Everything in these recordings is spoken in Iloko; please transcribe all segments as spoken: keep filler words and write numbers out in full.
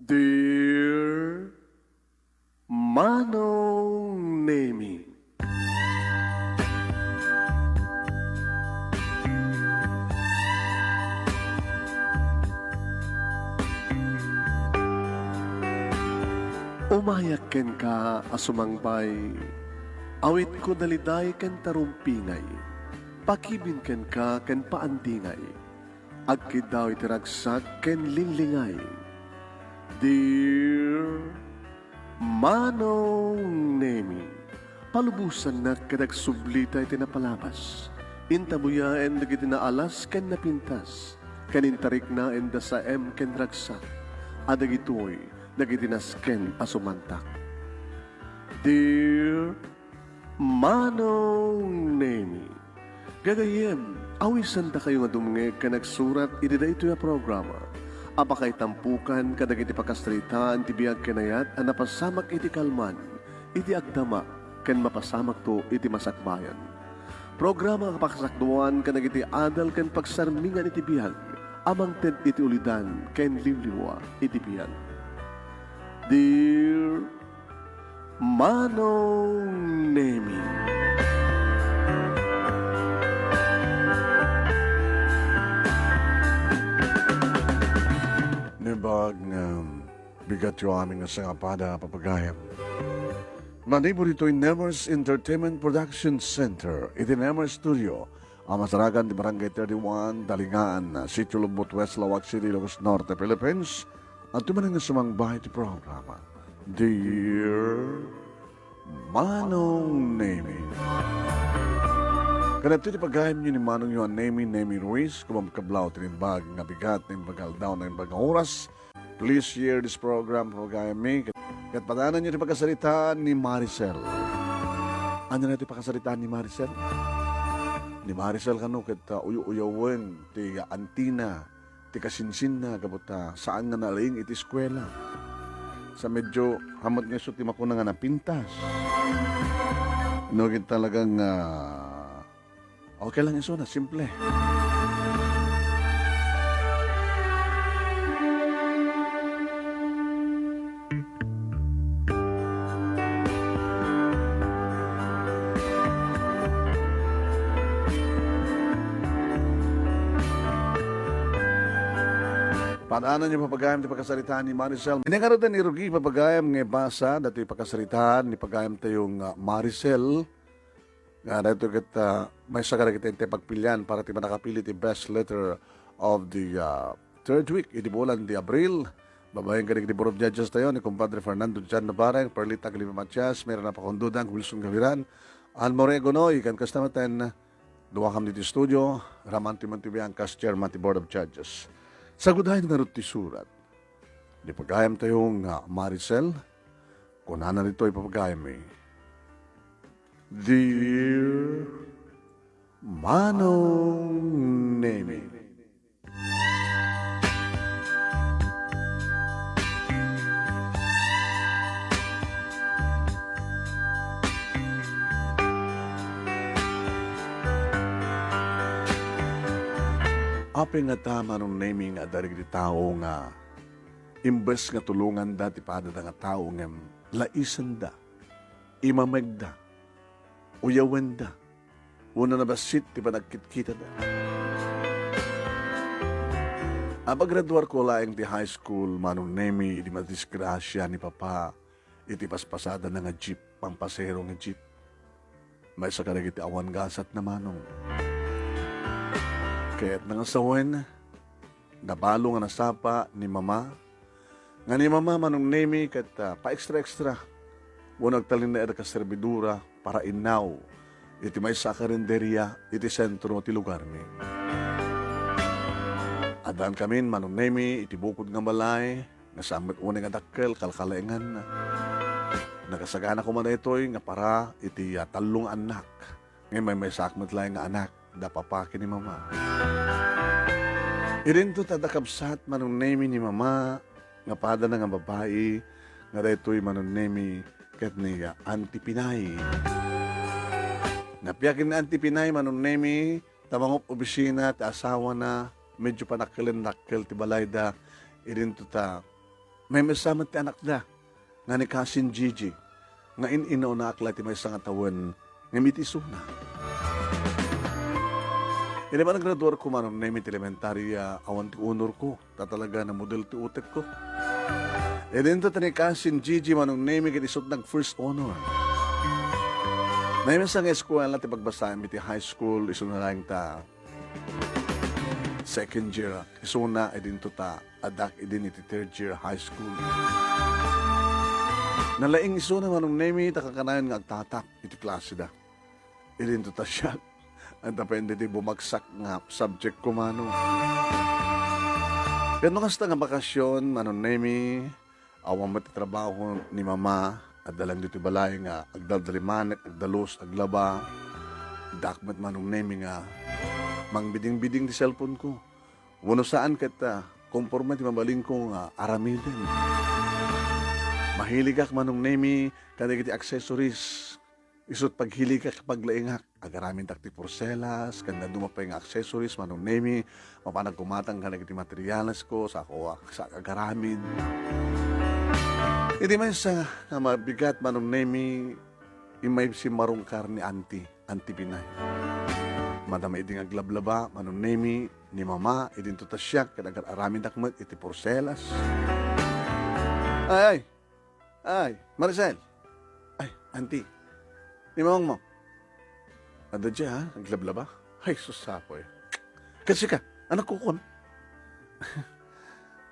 Dear Manong Nemi. Umayak kenka a sumangbay, awitko daliday ken tarumpingay, pakibin kenka ken paandingay. Agkiddaw iti ragsak ken linglingay. Dear Manong Nemi, palubosannak ket agsublita iti napalabas. Intabuyaen dagiti naalas ken napintas, ken intariknaen da saem ken ragsak, a dagitoy dagiti nasken a sumantak. Dear Manong Nemi. Gagayyem, awisendakayo nga dumngeg ken agsurat iti daytoy a programa a pakaitampukan kadagiti pakasaritaan ti biag ken ayat a napasamak iti kalman, iti agdama, ken mapasamakto iti masakbayan. Programa a pakasakduan kadagiti adal ken pagsarmingan iti biag a mangted iti ulidan ken liwliwa iti biag. Dear Manong Nemi. Naimbag nga bigatyo amin nga sangapada, papagayam. Manipud ditoy Nemers Entertainment Production Center, iti Nemers Studio, a masarakan ti Barangay thirty-one, Dalingaan, Sitio Lumbot West, Laoag City, Ilocos Norte, Philippines. Adtoy manen nga sumangbahay ti programa, Dear Manong Nemi. Ken adtoy ti pagayamyo ni Manongyo a Nemi, Nemi Ruiz, kumabkablaw ti naimbag nga bigat, naimbag nga aldaw, naimbag nga oras. Please share this program, pagayammi. Ket, ket padananyo ti pakasaritaan ni Maricel. Ania ti pakasaritaan ni Maricel? Ni Maricel kano ket, ah, uyo-uyawen ti antina, ti kasinsinna, gapu ta saan nga nalaing iti eskuela. Sa medyo hamut nga isu ti makuna nga napintas. No, ket talagang, ah, okay lang isuna, simple. Padananyo, papagayam, ti pakasaritaan ni Maricel. Ania ngarud ti rugi, papagayam, nga ibasa datoy pakasaritaan ni pagayamtayo nga Maricel. Nga daytoy ket, ah, maysa kadagiti intay pagpilian para ti mannakapili ti best letter of the, ah, third week iti bulan ti Abril. Babaen kadagiti Board of Judges tayo ni Compadre Fernando Jan Nabareng, Perlita Aguilera Matias, Mary Napakondudang, Wilson Gaviran, Anne Marie Gonoy, ken kasta met, duakam ditoy studio, Raman Timothy Biancas, Chairman ti Board of Judges. Sagudayen ngarud ti surat. Ni pagayamtayo nga Maricel, kunana ditoy papagayammi, Dear Manong Nemi. Apay ngata, Manong Nemi, nga adda dagiti tao nga imbes nga tulonganda ti padada nga tao ngem laisenda, imamegda, uyawenda, wenno nabassit ti panagkitkitada. Apagraduarko laeng ti high school, Manong Nemi, idi madisgrasia ni Papa iti paspasadana nga jeep, pampasero nga jeep. Maysa kadagiti awan gasatna, Manong. Kayatna nga sawen, nabalo nga nasapa ni Mama, nga ni Mama, Manong Nemi, ket, ah, pa-extra-extra wenno agtalinaed a kaservidora para innaw iti maysa a karinderia iti sentro ti lugarmi. Addaankamin, Manong Nemi, iti bukod nga balay, nga saan met unay nga dakkel, kalkalaenganna. Nakasagana koma daytoy nga para iti, ah, tallo nga annak. Ngem maymaysaak met laeng nga anak, da Papa ken ni Mama. Idinto ta adda kabsat, Manong Nemi, ni Mama, nga padana nga babai, nga daytoy, Manong Nemi, ket ni, ah, Auntie Pinay. Napiak ni Auntie Pinay, Manong Nemi, ta mangob-obisina ti asawana, medyo panakkelendakkel ti balayda, idinto ta Maymaysa met ti anakda nga ni Cousin Gigi, nga in-inauna ak la iti maysa nga tawen ngem iti isuna. Idi panagraduarko, Manong Nemi, iti elementaria, awan ti honorko, ta talaga namudel ti utekko. Idinto ta ni Cousin Gigi, Manong Nemi, ket isu ti nag-first honor. Maymaysa nga eskuela ti pagbasaem iti high school, isuna laeng ta second year, isuna idinto ta addak idin iti third year high school. Nalaing isuna, Manong Nemi, ta kakanayon nga agtatap iti klaseda. Idinto ta siak, anta pay iti bumagsak nga subject ko, Manong. Ket no kasta nga bakasyon, Manong Nemi, awan met ti trabaho ni Mama, adda lang ditoy balay nga agdaldalimanek, agdalus, aglaba. Addaak met, Manong Nemi, nga mangbidingbiding ti cellphone ko. Wenno saan ket, ah, konporme ti mabalinko nga aramiden. Mahiligak, Manong Nemi, kadagiti accessories. Isu't paghiligak, paglaingak, agaramidak ti porselas, ken dadduma pay nga accessories, Manong Nemi, mapan agkumatang kadagiti materialesko, sa ako, sa agaramid. Iti maysa nga mabigat, Manong Nemi, immay simmarungkar ni Auntie, Auntie Pinay. Madama idi nga aglablaba, Manong Nemi, ni Mama, idinto ta siak, ket agar-aramidak met iti porselas. Ay, ay! Ay, Maricel! Ay, Auntie! Ni mamangmo! Adda dia, ha? Aglablaba? Ay, sus, apoy. Ket sika, anak ko, kuan?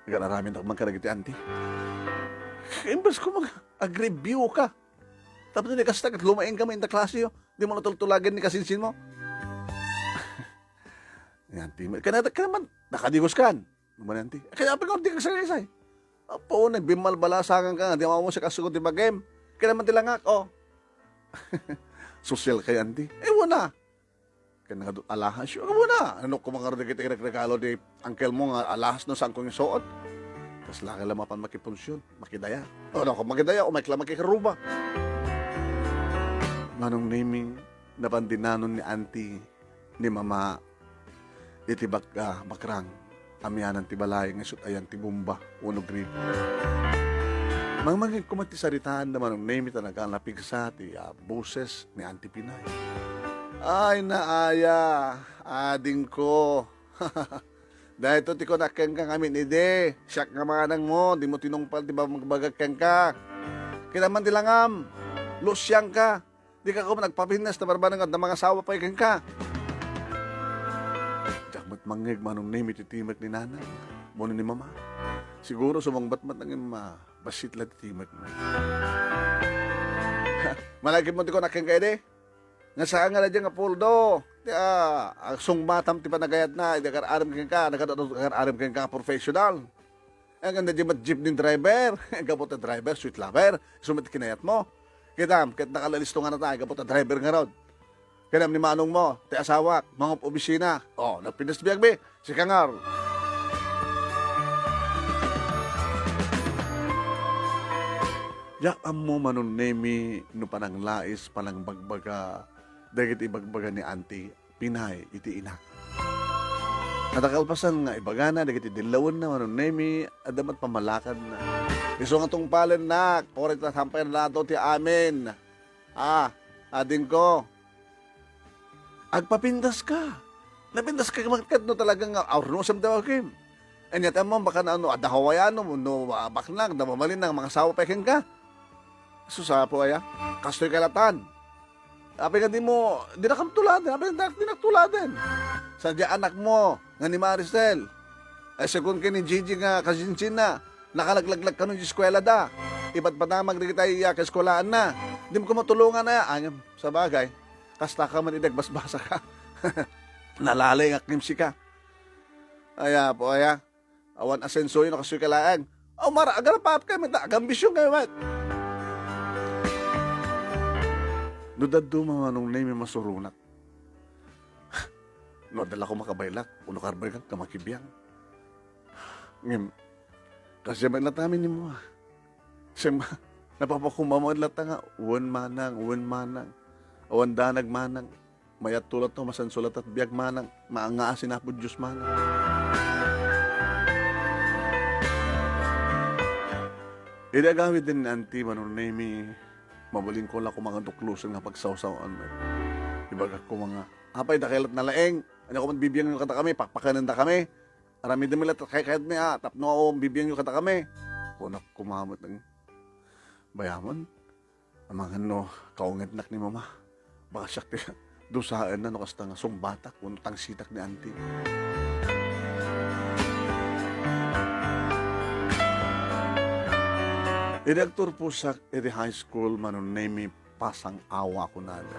Agar-aramidak man kadagiti Auntie. Imbes ko mag-, agreview ka. Tapno ni kasta, ket lumaing kami inta klase, oh. Di mo natultulagan ni kasinsin mo. Yan, ti, kaya, kaya man, nakadigos kan. Lumayan, ti. Kaya, apay nga, di ka saysay. Apo, nagbimmalbalasangan ka nga, di mo siya kasuko ti bagim. Kaya naman ti langak, oh. Sosyal kaya, ti. Eh, wala. Kaya nga, alahas yun. Wala. Ano ko mga regalo di uncle mo nga alahas no saan kong isuot? Tas laki lang mapan makipunsyon, makidaya. O, no, kung makidaya, o may klang makikaruba. Manong Nemi, napandinanon ni Auntie, ni Mama, iti bak-, ah, bakrang, amianan ti balay nga isut ayan ti bomba wenno gripo. Mangmangeg koma ti saritaan da Manong Nemi ta naga-, napigsa ti, ah, boses ni Auntie Pinay. Ay, naaya, adingko. Dayto ti kunak kenka ngamin idi, siak nga manang mo, di mo tinungpal ti bagbagak kenka. Kitaem man ti langam, lusiangka. Dika koma nagpapintas ta barbareng adda mangasawa pay kenka. Diak met mangngeg Manong Nemi ti timek ni Nanang, wenno ni Mama. Siguro sumungbat met ngem, ah, bassit la ti timek na. Malagip mo ti kunak kenka idi? Nga saan nga daydiay nga puldo ti, ah, agsungbatam ti panagayatna, idi agar-aram kenka, nagad-, agar-aram kenka nga professional. Ay, nga daydiay met jeepney driver, gapu ta driver, sweet lover, isu met kinayat mo. Kitam, ket nakalalistongan ta, gapu ta driver ngarud. Kitaem ni manong mo, ti asawak, mangup-obisina. O, nagpintas biagmi, sika ngarud. Diak ammo Manong Nemi no pananglais, panangbagbaga, dagiti ibagbaga ni Auntie Pinay iti inak. Adda kalpasan nga ibagana dagiti dillawenna Manong Nemi, adda met pammalakadna. Isu nga tungpalennak, uray ta sampayan lado ti amin. Ah, adingko, agpapintaska. Napintaska met ket no talaga nga aurnosem ti awakem. Ania ti ammom, baka na, no, adda Hawaiano, no, ah, baknang, adda mabalin nga mangasawa pay kenka. Susapo aya? Kastoy kalatan. Apay nga di mo, di nakam tuladen, apay nga di naktuladen. Sadiay anak mo, nga ni Maricel. Ay, segun ken ni Gigi nga kasinsinna, nakalaglaglag kano iti eskuela da. Ipadpadamag dagiti, ah, kaeskuelaanna. Di mo koma tulongan aya. Ay, sabagay, kasta ka man idi agbasbasa ka. Nalalay nga kim sika. Aya po, aya. Awan asensoyo no kastoy ka laeng. Aw, mara, agarapaap kayo met, agambisyon kayo met. No dadduma Manong Nemi masuronak. No adda la ko makabaylak, uno karbaylak ka makibiang. Ngem, kasdiay met latta amin ni Mama. Sema, napapakumaman latta nga, wen manang, wen manang. Awan danag manang. Mayat tulat to, masansulat at biag manang, maangaas in Apo Diyos manang. Idi agawid ni Auntie, Manong Nemi, mabalinko la koma nga tuklosen nga pagsawsawan met. Ibagak koma nga, "Apay, dakay la't nalaing? Ania koma ti bibiangyo kadakami? Pakpakanendakami? Aramidem la ti kaykayatmi a tapno bibiangyo kadakami." Kunak koma met, "Bayamen, amangan no kaungetnak ni Mama. Baka siak ti dusaenna no kasta nga sungbatak wenno tangsitak ni Auntie." Idi agturposak iti high school, Manong Nemi, pasang-awa a kunada.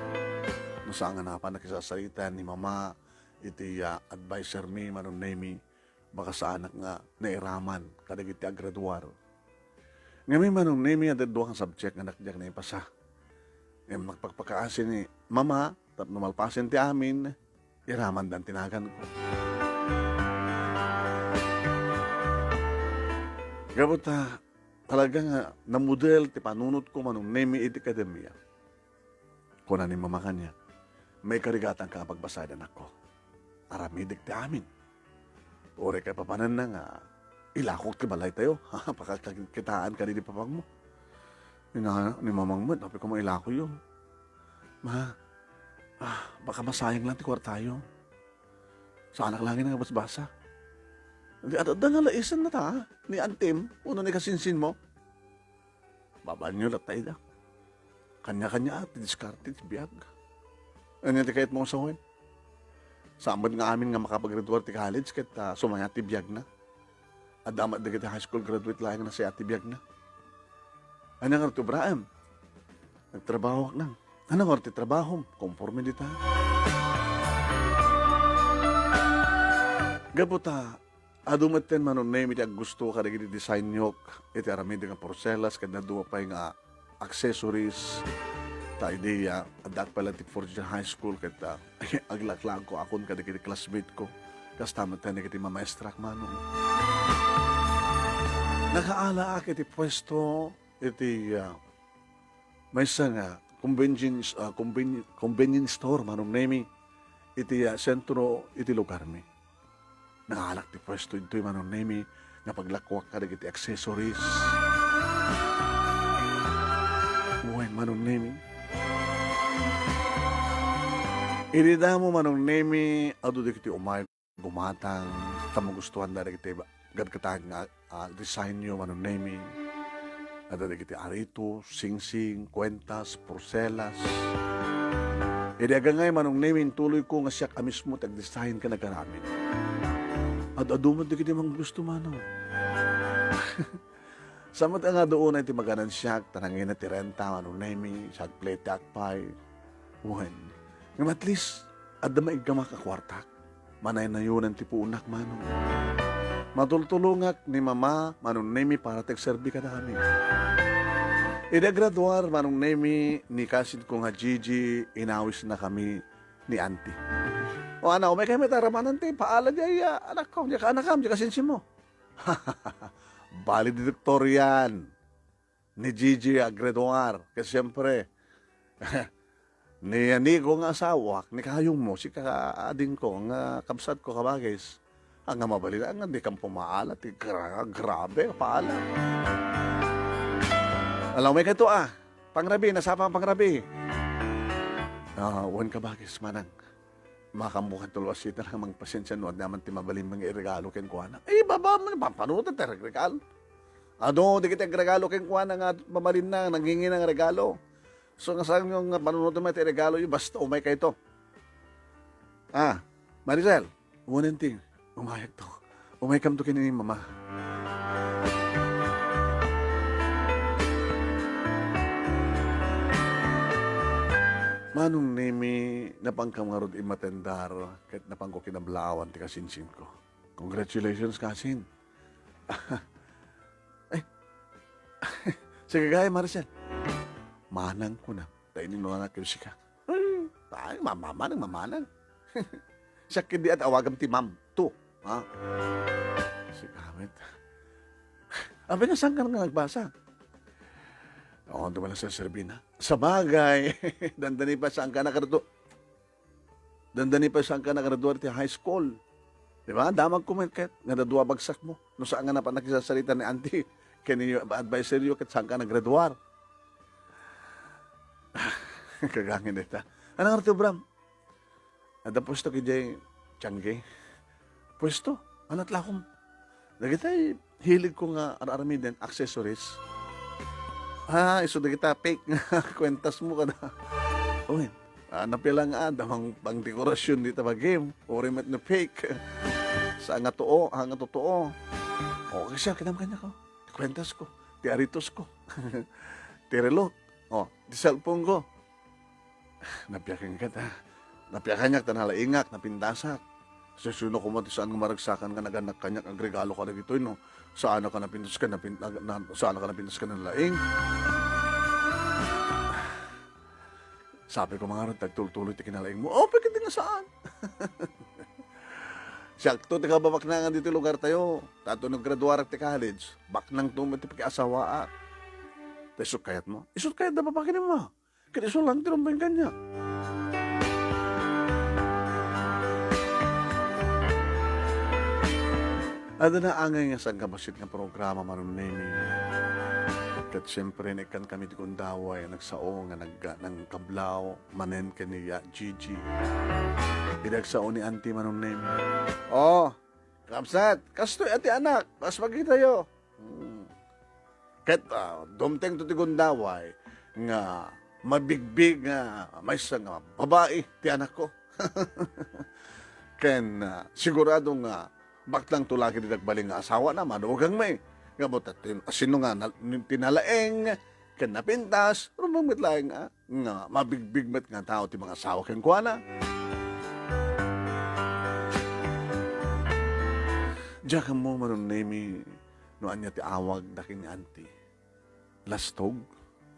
No saan nga napan nakisasarita ni Mama iti, ah, advisermi, Manong Nemi, baka saanak nga nairaman kadagiti agraduar. Ngamin, Manong Nemi, adda dua nga subject nga diak naipasa. Ngem nagpakpakaasi ni Mama tapno malpasen ti amin, iramandan ti naganko. Gapu ta, talaga nga namudel ti panunotko, Manong Nemi, iti akademia. Kuna ni Mama kaniak, "Maikarigatanka a pagbasaen, anakko. Aramidek ti amin." Uray kaipapananna nga ilakok ti balaytayo. Pakakakitaan kadi ni papangmo. Ina-, ni mamang met, apay koma ilakoyo? Ma, ah, baka masayang lang ti kuartayo. Saanak laeng nga basbasa. Di, adda nga laisenna ta, ni antim, wenno ni kasinsinmo. Babaanyo latta ida. Kanya-kanya ti diskarte ti biag. Ania ti kayatmo a sawen? Saan met nga amin nga makapaggraduar ti college ket, ah, sumayat ti biagna. Adda met dagiti high school graduate laeng nga nasayaat ti biagna. Ania ngarud ti obraem? Nagtrabahoak nang. Ania ngarud ti trabahom? Konforme dita. Gapu ta, adu metten, Manong Nemi, ti aggusto kadagiti designok iti aramidek nga porselas ken dadduma pay nga accessories. Ta idi, ah, addaak pay laeng ti fourth year high school ket, ah, aglaklagko akon kadagiti classmate ko. Kasta met dagiti mamaestrak, Manong. Nakaalaak iti puesto iti, ah, maysa nga convenience, ah, conveni-, convenience store, Manong Nemi, iti, ah, sentro iti lugarmi. Nangaalak ti puesto ditoy, Manong Nemi, nga paglakuak kadagiti accessories. Wen, Manong Nemi. Idi damo, Manong Nemi, adu dagiti umay gumatang, ta magustuhan da dagiti gadkataen nga, ah, designyo, Manong Nemi. Adda dagiti arito, singsing, kuentas, porselas. Idi agangay, Manong Nemi, intuloyko nga siak a mismo ti agdesign ken agaramid. Ad-adu met dagiti manggusto, Manong. Sa met nga adu unay ti maganansiak, ta nangina ti renta, Manong Nemi, sagpleteak pay. Wen. Ngem at least, adda maiggamak a kuartak. Manaynayonan ti puonak, Manong. Matultulongak ni Mama, Manong Nemi, para ti agserbi kadami. Idi agraduar, Manong Nemi, ni kasinko nga Gigi, inawisnakami ni Auntie. O, ana, umaykami ta aramanen ti paala diay, ah, anakko, diay kaanakam, diay kasinsinmo. Valedictorian ni Gigi agraduar. Ket siempre, ni, ni ko nga asawak, ni kayongmo, sika, adingko, nga kabsatko, kabagis. Ania mabalin, ania dikam pumaala, ti gra-, grabe, paala. Ala, umaykayto, ah. Pangrabii, nasapa nga pangrabii. Ah, wen, kabagis, manang. Makambukan ti luasita nga mangpasiensia no adda man ti mabalin nga iregalo kenkuana. Ay, baba mo, pampanutan ti regalo. Adu dagiti agregalo kenkuana nga mabalinna, nangingina nga regalo. So, nga saan nga panunoten met ti regaloyo, basta umaykayto. Ah, Maricel, wen, Auntie, umayakto. Umaykamto ken ni Mama. Manong Nemi, napankam ngarud immatendar, ket napanko kinablaawan ti kasinsinko. Congratulations, kasin. Eh, sige gayam, Maricel. Manang kunam, ta ininunana ken sika. Hmm, ay, mamamanang, mamanang. Siak ketdi a awagam ti ma'am, to, ha? Sika met. Apay nga saan ka nga nagbasa? Oo, di ba lang sa serbina? Sabagay, dandani pa saan ka nakarto. Dandani pa saan ka nagraduar ti high school. Di ba? Damag ko met ket nga dadua bagsakmo. No saan nga napan nakisasarita ni Auntie Ken ni adviser yo ket saanka a naggraduar. Kagangin dayta. Ano nga ti obram? Adda puesto idiay Tiangge. Puesto? Ano ti lakom? Dagitay hilig ko nga ar-aramiden, accessories. Ah, isu dagita fake nga kuentas mo kada. Uy, ah, napila nga adda mang pangdekorasyon dita bagim. Uray met no fake. Saan nga tuo, saan nga totoo. O, kasi kinam kaniak. Kuentas ko, ti aritos ko, ti relok, o, ti cellphone ko. Napiakan ket, ah. Napiakanyak ta nalaingak, napintasak. Sino koma ti saan nga maragsakan nga nagannak kaniak, agregalo kadagitoy, no? Saan ka napintas ken napin-, nag-, na, saan ka napintas ken nalaing? Sabi ko, "Mangarud, tagtultuloy ti kinalaing mo." "Oh, pwede nga saan?" Siakto ti kababaknangan ditoy lugar tayo. Tato naggraduarak ti college, baknang tumet ti pakiasawaak. Ta isu kayat mo? Isu kayat da babakin mo. Ket isu lang ti rumbeng kanya. Adda naangay nga sangkabassit nga programa, Manong Nemi. Ket siempre, naikkan kami ti gundaway, nagsao nga nag-, nangkablaw manen ken ni Ya Gigi. Idi agsao ni Auntie, Manong Nemi. Oh, Kabsat, kastoy a ti anak, kas makitayo. Hmm. Ket, ah, dumteng to ti gundaway nga mabigbig nga maysa nga babai ti anakko. Ken, ah, sigurado nga baknang to lagi ti nagbalin nga asawana, manugang met. Nga buta, tin-, asino nga nal-, tinalaeng ken napintas, rumbeng met laeng, ah. Nga mabigbig met nga tao ti mangasawa kenkuana. Diak ammo, Manong Nemi, no ania ti awag da ken ni Auntie. Lastog,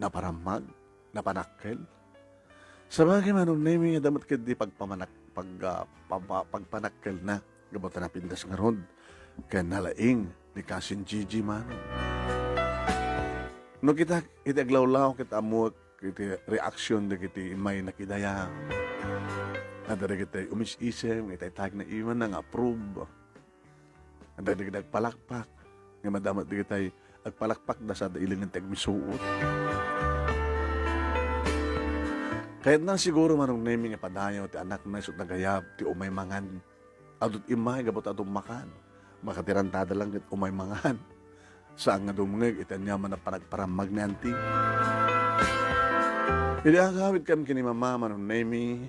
naparammag, napanakkel. Sabagay, Manong Nemi, adda met ketdi pagpamanak-, pag-, ah, papa-, pagpanakkelna. Gapu ta napintas ngarud ken nalaing ni Cousin Gigi, Manong. No kitak, iti aglawlaw ket ammoek iti reaksyon dagiti immay nakidaya. Adda dagiti umis-isem nga itaytayagna imana nga approve. Adda dagiti agpalakpak nga madama dagitay agpalakpakda sada ilengen ti agmisuot. Kayatna siguro, Manong Nemi, nga padayaw ti anakna isu ti nagayab ti umay mangan. Adu ti immay gapu ta adu makan. Makatirantada lang ket umay mangan. Saan nga dumngeg iti aniaman a panagparammag ni Auntie. Idi agawidkami ken ni Mama, Manong Nemi,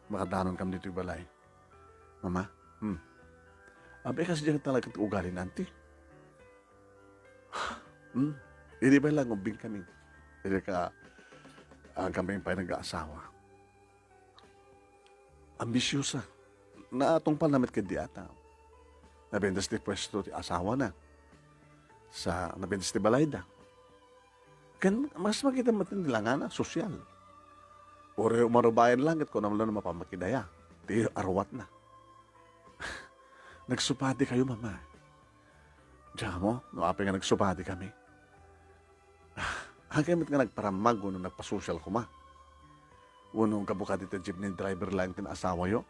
makadanonkami ditoy balay. Mama? Hmm. Abi, kas diay talaga ti ugali ni Auntie. Hmm? Idi pay lang ubbingkami. Idi ka, ah, kami pay nag-aasawa. Ambisiosa. Natungpalna met ketdi a tao. Napintas ti puesto ti asawana. Sa, napintas ti balayda. Ken mas makita met ti langana, sosyal. Uray umarubayan lang ket kunam lang no mapamakidaya ti aruatna. Nagsupadikayo, Mama. Diak ammo no apay nga nagsupadikami. Ah, haankayo met nga nagparammag wenno nagpasosyal koma? Wenno gapu kadi ta jeepney driver laeng ti naasawayo?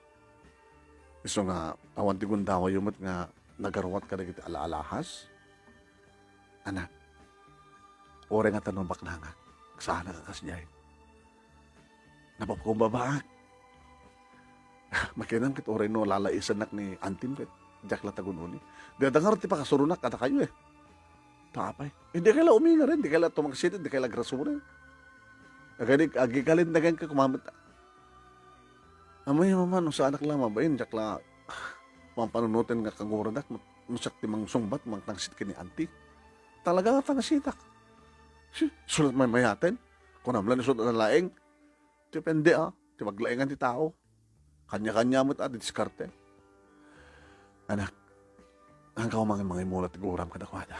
Isu nga awan ti gundawayyo met nga nagaruat kadagiti ala-alahas? Anak, uray ngata no baknangak, saanak a kasdiay. Napapakumbabaak. Makinam ket uray no lalaisennak ni Auntie ket diak la tagun-oni. Dayta ngarud ti pakasuronak kadakayo, eh. Ta apay? Dikay la umingaren, dikay la tumangsit, dikay la agrasuren. Agadi-, agikalindaganka koma met. Ammoyo, Mama, no saanak la mabain, diak la mampanunoten nga kanguradak, no, no siak ti mangsungbat, mangtangsit ken ni Auntie. Talaga nga tangsitak. Si, isu la ti maymayaten. Kunam la isu ti nalaing. Depende, ah, ti paglaingan ti tao. Kanya-kanya met, ah, ti diskarte. Anak, haanka man mangimula ti guram kadakuada.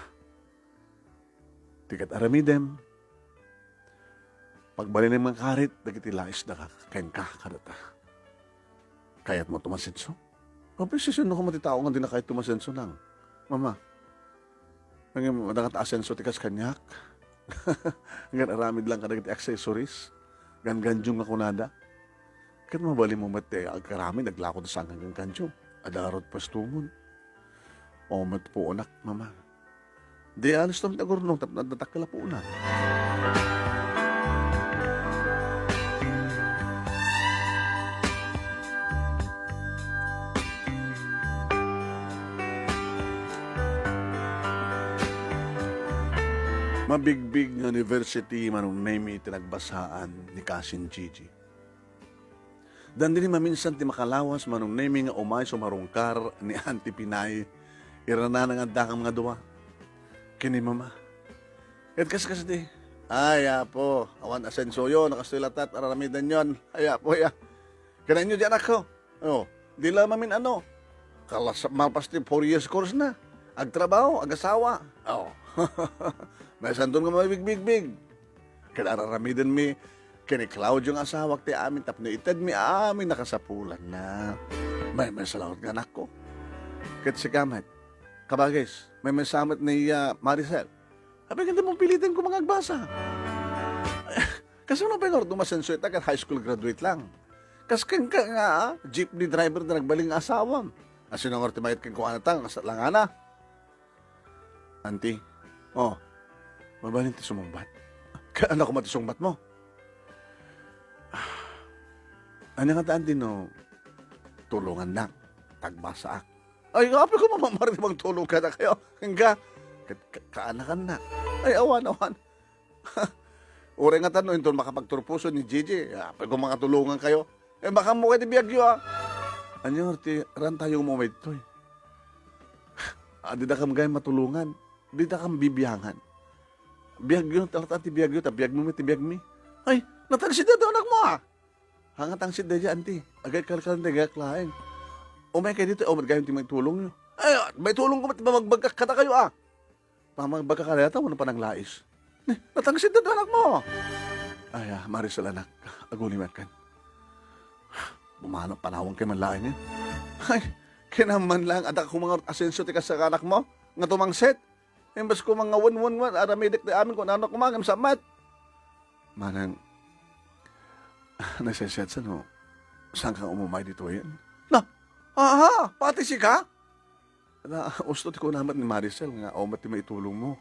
Ti ket aramidem, pagbalinem nga karit dagiti laisda ka-, kenka kadata. Kayatmo tumasenso? Apay, sisino koma ti tao nga dina kayat tumasenso nang? Mama, ngem adda nga ta asenso ti kas kaniak. Ngem aramid lang kadagiti accessories. Gangandiong nga kunada. Ket mabalinmo met ti agkaramid, aglako ti saan nga gangandiong. Adda ngarud puestomon. O met puonak, Mama. Di alis to met agurnong tapno adda dakkel a puonan. Mabigbig nga university, Manong Nemi, ti nagbasaan ni Kasin Gigi. Dandini maminsan ti makalawas, Manong Nemi, nga umay sumarungkar ni Auntie Pinay, iranana nga addakam nga dua ken ni Mama. Ket kas-, kas di, "Ay, Apo, awan asensoyo, no kastoy latta ti ar-aramidenyon. Ay, Apo, ya. Kanayon diay anakko. Oh, di la mamin-ano. Kalas-, malpas ti four years course na. Agtrabaho, agasawa. Oh." Maysanton nga mabigbigbig. Ket ar-aramidenmi ken ni Claudio nga asawak ti amin tapno itedmi amin a kasapulanna. Maymaysa laeng nga anakko. Ket sika met, kabagis, maymaysa met ni, ah, Maricel. Apay ket dimo piliten koma nga agbasa. Kasano pay nga umasenso ita ket high school graduate lang? Kas kenka nga, ah, jeepney driver ti nagbalin nga asawam. Asino nga ti mayat kenkuana ta, nga kasat langana? Auntie, oh, mabalin ti sumungbat. Kaano koma ti sungbatmo? Ah, ania ngata, Auntie, no tulongannak, ta agbasaak? Ay, apay koma, Mama, ti mangtulong kadakayo? Kenka, ka-, ka-, kaanakannak. Ay, awan, awan. Uray ngata no inton makapagturposo ni Gigi, apay koma nga tulongankayo. Eh, baka ammo kay ti biagyo, ah. Ania ngarud ti rantayo nga umay ditoy? Ah, didakam gayam matulongan. Didakam bibiangan. Biagyo, talaga ti biagyo, ta biagmo met ti biagmi. Ay, natangsit dayta anakmo, ah. Haan nga tangsit dayta, Auntie. Agay kalkal dayta gayak laeng. Umaykay ditoy, awan met gayam ti maitulongyo. Ay, maitulongko met ti pamagbaga kadakayo, ah. Pamagbaga kadayta wenno pananglais? Ni, natangsit dayta anakmo. Ay, ah, Maricel, anak, aguli met kan. Bumalo, panawankayo man laengen. Ay, kinamman lang, adda koma nga asenso ti kas nga anakmo, nga tumangsit. Imbes koma nga wen, wen, wen, aramidek ti amin, kun ano koma, ngem sammet. Manang, naseset sa no, saan ka umumay ditoyen? Na, aha, pati sika? Na, usto ti kuna met ni Maricel nga awan met ti maitulongmo.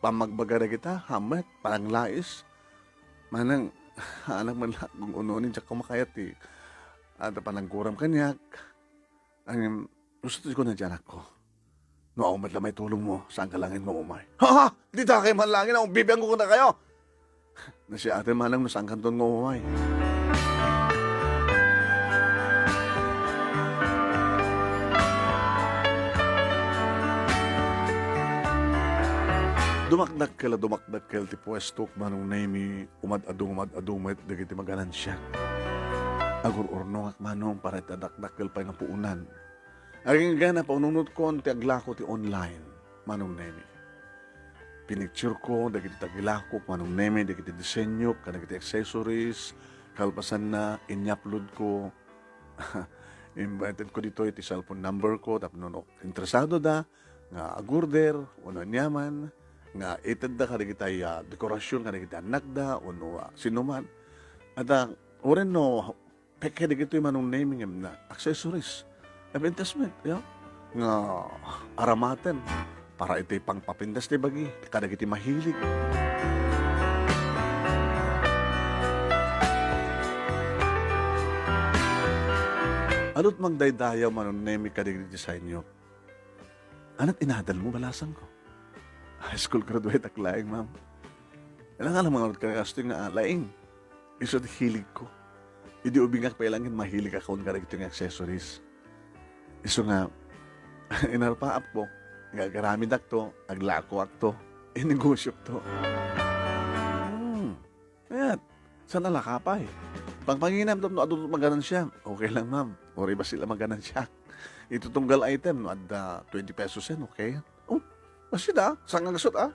Pamagbaga dagita, hammet, pananglais. Manang, anak man la, gun-unonen, diak koma kayat ti, ah, panangguram kaniak. Ngem, usto ti kuna ti anakko. No, awan met la maitulongmo, saanka laengen nga umay. Ha, ha! Dita kay man laengen, awan bibiangko kadakayo. Nasiaten manang no saankanton nga umay. Dumakdakkel a dumakdakkel ti puestok, Manong Nemi, umad-adu, umad-adu met dagiti maganansiak. Agur-urnongak, Manong, para iti dakdakkel pay nga puonan. Agingga napanunotkon ti aglako ti online, Manong Nemi. Pinictureko dagiti tagilakok, Manong Nemi, dagiti disenyok, kadagiti accessories, kalpasanna, inyaploadko, invited ko ditoy ti cellphone number ko, tapno no interesado da nga agorder, wenno aniaman, nga itedda kadagiti, ah, dekorasyon kadagiti annakda, wenno, ah, sinuman. At, ah, uray no, peke dagitoy Manong Nemi nga accessories. Apintas met, ya. Nga aramaten para iti pangpapintas ti bagi kadagiti mahilig. Adut mangdaydayaw Manong Nemi kadagiti disenyok. Anat inadalmo, balasangko? High school graduate ak laeng, ma'am. Ilan nga lang mga kastoy nga, ah, laing. Isu ti hiligko. Idi ubingak pay laeng, mahilig akon kadagitoy nga accessories. Isu nga, inarpaapko, nga agaramidakto, aglakoakto, inegosyokto. Hmm. Ket, saan a lakapay? Pangpanginam tapno adu ti maganansia. Okay lang, ma'am. Uray bassit a maganansia. Iti tunggal item, no adda twenty pesos yan, okay? Oh, bassit a, saan nga gasut, ah.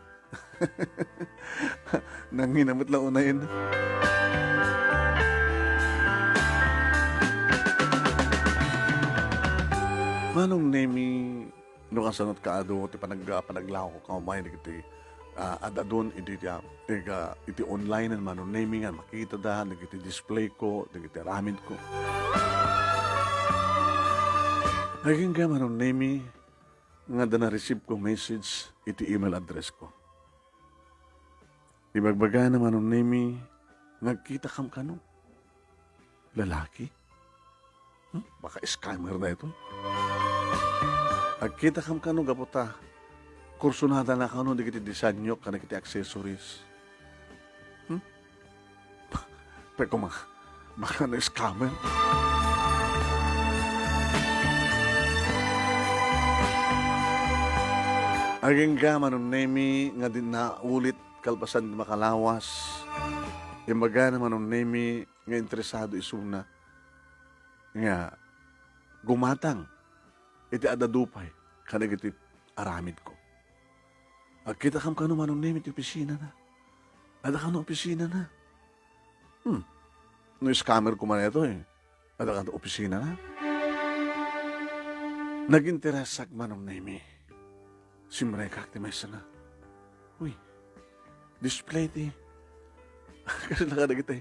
Nangina met la unayen. Manong Nemi, no kasano ti kaadu ti panag-, panaglako ka umay dagiti, ah, ad-adun iti, ah, iti, ah, iti online, Manong Nemi, nga makitada dagiti display ko, dagiti aramid ko. Agingga, Manong Nemi, nga adda na-receive ko message iti email address ko. Ibagbagana, Manong Nemi, nga agkitakam kano. Lalaki? Hmm? Baka scammer daytoy. Agkitakam kano gapu ta kursunada na kano dagiti designyo ken dagiti accessories. Hmm? Pwede ko ma-, baka na scammer. Agingga, Manong Nemi, nga di naulit kalpasan ti makalawas. Imbagana, Manong Nemi, nga interesado isuna nga gumatang iti adda dupay kadagiti aramidko. Agkitakam kano, Manong Nemi, ti opisinana. Adda kano opisinana. Hmm. No scammer koma daytoy, adda kano opisinana. Naginteresak, Manong Nemi. Simrekak ti maysa nga, uy, display ti, kasla kadagiti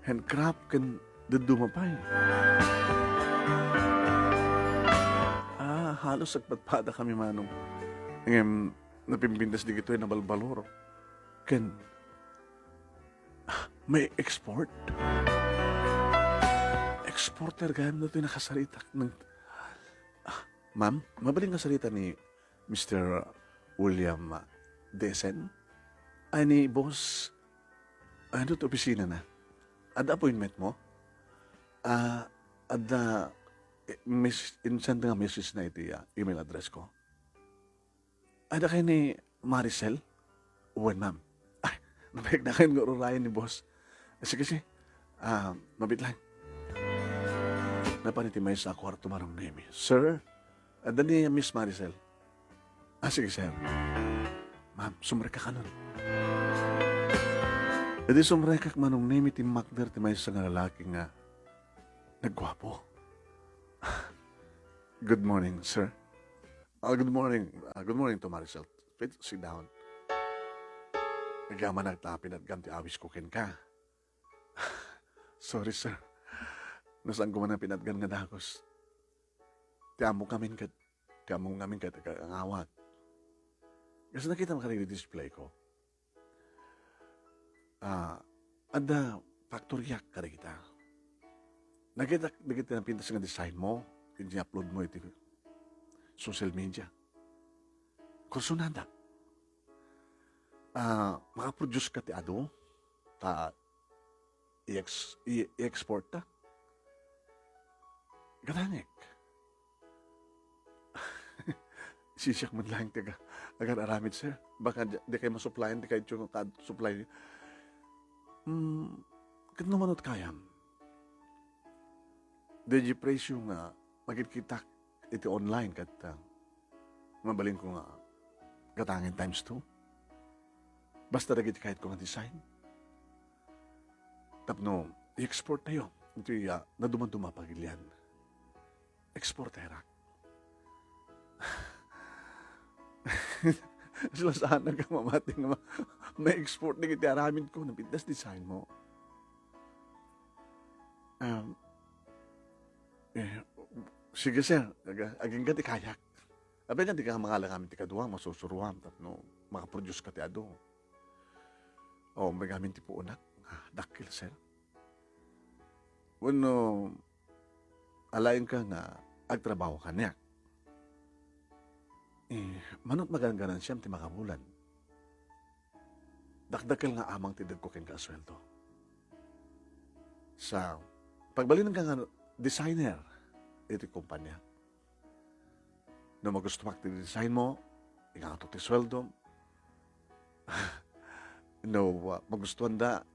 handcraft ken dadduma pay. Ah, halos agpadpadakami, Manong. Ngem, napimpintas dagitoy nabalbalor. Ken, ah, may export? Exporter gayam daytoy nakasaritak. Nang, ah, ma'am, mabalin nga sarita ni Mister William, ah, Desen? Ay, ni Boss, ano ti opisinana? Adda appointment mo? Ah, adda, eh, mes-, insend nga message na iti, ah, email address ko. Adda kay ni Maricel? Wen, ma'am. Ay, nabayag na kayo nga ururayan ni boss. Sige, sige. Ah, mabit lang. Napan iti maysa a kwarto, Manong Nemi. Sir, adda ni Miss Maricel. Ah, sige, sir. Ma'am, sumrekak kanon. Idi sumrekak, Manong Nemi, timmakder ti maysa nga lalaki nga nagguapo. Good morning, sir. Ah, good morning. Ah, good morning to Maricel. Please sit down. Agyaman ta pinatgam ti awis ko kenka. Sorry, sir. No saan ko man a pinatgan nga dagus. Ti amok ngamin ket, ti amok ngamin ket agangawat. Kas nakita mo kadagiti display ko. Ah, adda factory-ak kadagita. Nakita dagiti napintas nga design mo, iti upload mo iti social media. Kursunada. Ah, makaproduce ka ti adu, ta i-ex-, i-, i-export ta. Gatangek. Sisiak man laeng ti aga-, agar-aramid, sir. Baka di, di kayo masuplayan, di kayo tiyong kad-, supply. Hmm, ket no manot kayam. Di di presyo nga makitkitak iti online ket, ah, mabalin ko nga gatangen times two. Basta dagiti kayat ko nga design. Tapno i-export tayo iti, ah, naduma-duma pagilian. Export tayo rak. Sila saan nagkamamati nga ma-, ma-export dagiti aramid ko, napintas design mo. Um, eh, sige, sir. Aga-, agingga ti kayak. Apay nga di ka mangala ngamin ti kadua, masusuruam, tapno makaproduce ka ti adu. O, may ngamin ti puunak. Ah, dakkel, sir. Wenno, alaenka nga agtrabaho kaniak. Eh, manot maganganansiam ti makabulan. Dakdakkel nga amang ti dagko kenka a sueldo. Sa pagbalinenka nga designer iti kumpanya. No magustumak ti design mo, ingato ti sueldo. No, ah, magustuhan da,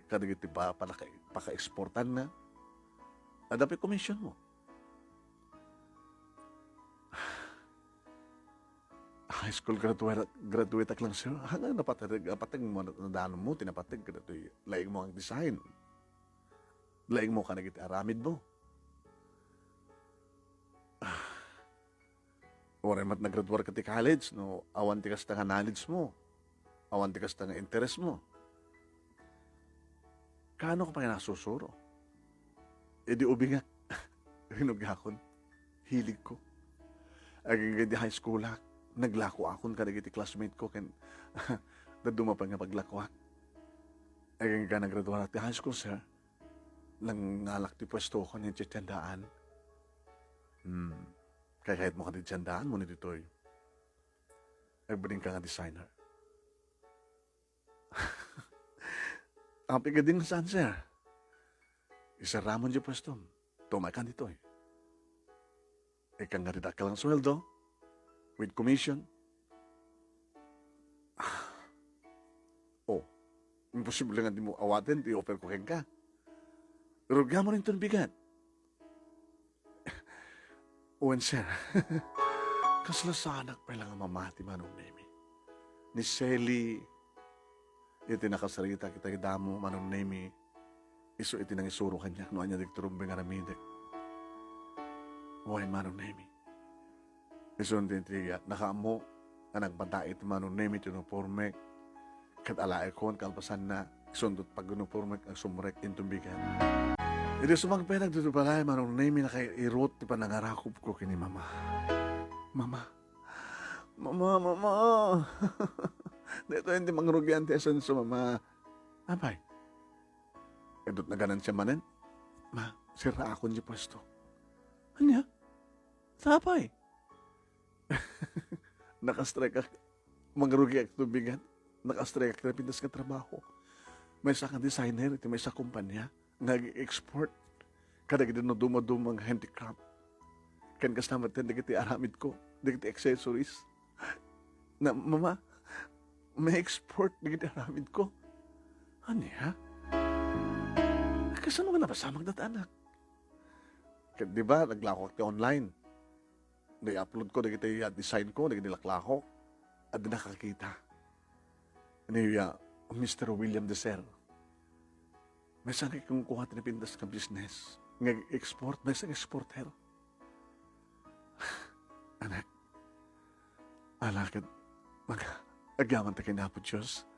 kadagiti pa-, panaka-, paka-exportan na, adda pay commission mo. High school graduate, graduate ak lang, sir. Hanggang napateg, napateg mo, nadano mo, tinapateg ka datoy laing mo ang design. Laing mo ka nagiti aramid mo. Uray met nagraduar ka ti college, no, awan ti kasta nga knowledge mo. Awan ti kasta nga interest mo. Kaano ka pay nasusuro? Idi ubingak, rinugakon. Hilig ko. Agingga di high school-ak, naglakoakon kadagiti classmate ko ken dadduma pay nga paglakoak. Agingga nagraduarak ti high school, sir, nangalak ti puesto ko iti tiendaan. Hmm. Kaykayatmo kadi ti tiendaan mo ni ditoy? Agbalin ka nga designer. Apay kadi nga saan, sir? Isarramon ti puestom. Tumaykan ditoy. Ikkan nga didakkel nga sueldo with commission. Oh, imposible nga dimo awaten ti offer ko kenka. Rugiamon inton bigat. Wen, sir. Kasla saanak pay la nga mamati, Manong Nemi. Ni Sally, iti nakasaritak iti damo, Manong Nemi, isu iti nangisuro kaniak no ania dagiti rumbeng nga aramidek. Wen, Manong Nemi. Isu ti, ti nakaammo nga nagpataay ti Manong Nemi ti uniformek. Ket alaekon kalpasanna, isunto ti pag-uniformek a sumrek inton bigat. Idi sumagpay dagiti balay, Manong Nemi, nakairot ti panangarakop ko ken ni Mama. Mama. Mama, Mama. Daytoy ti mangrugian ti asenso, Mama. Apay? Idut na ganansya manen? Ma, sirraakon ti puesto. Ania? Apay? Naka-strike ak. Mangrugiak iti bigat. Naka-strike ak iti napintas nga trabaho. Maysa nga designer iti maysa a kompania nga ag-export kadagiti naduma-duma nga handicraft. Ken kasta met dagiti aramid ko, dagiti accessories. Na, Mama, ma-export dagiti aramid ko. Ania? Kasano nga napasamak dayta, anak? Ket di ba, naglakoak ti online. Nai-upload ko dagiti, ah, design ko, dagiti laklakok. Adda nakakita. Ni, ah, Mister William Deser. Maysa nga ikinkuha ti napintas nga business. Nga export, maysa nga exporter. Anak, ala ket, mag-, agyamanak ken Apo Dios.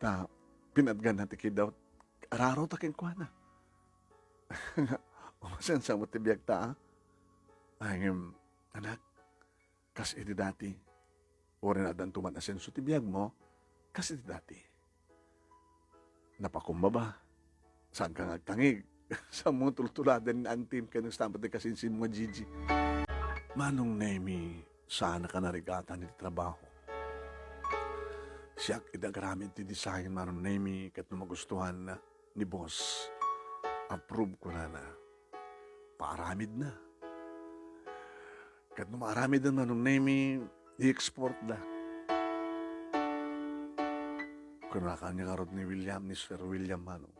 Ta, pinatganna ti kidawta. Ararota kenkuana. Umasensa met ti biagta, a? Ay, ngem, anak, kas iti dati. Uray addanto man asenso ti biagmo, kas iti dati. Napakumbaba. Saanka nga agtangig. Saanmo nga tultuladen ni antim ken kasta met ti kasinsinmo nga Gigi. Manong Nemi, saanka narigatan iti trabaho. Siak iti agaramid ti design, Manong Nemi, ket no magustuhan, ni boss. Approve, kunana. Paaramidna. Ket no maaramidna, Manong Nemi, i-export da. Kunana kaniak ngarud ni William, ni Sir William, Manong.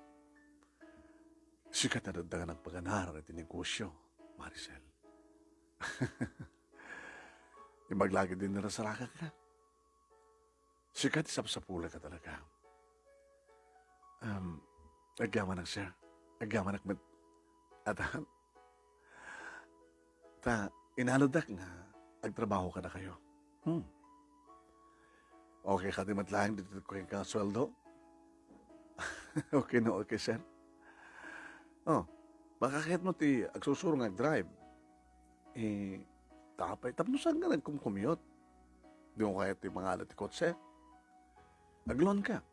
Sika ti adda nga nagpaganar iti negosyo, Maricel. Imbag la ket ti narasarakanka. Sika ti sapsapulka talaga. Um, agyamanak, sir. Agyamanak met. At, ah, ta, inaludak nga agtrabaho kadakayo. Hmm. Okay kadi met laeng ditoy kenka nga sueldo? Okay no, okay, sir. Oh, baka kayatmo ti agsursuro nga agdrive. Eh, tapay, tapno saan nga nagkumkumyot? Dimo kayat ti mangala ti kotse? Agloan ka.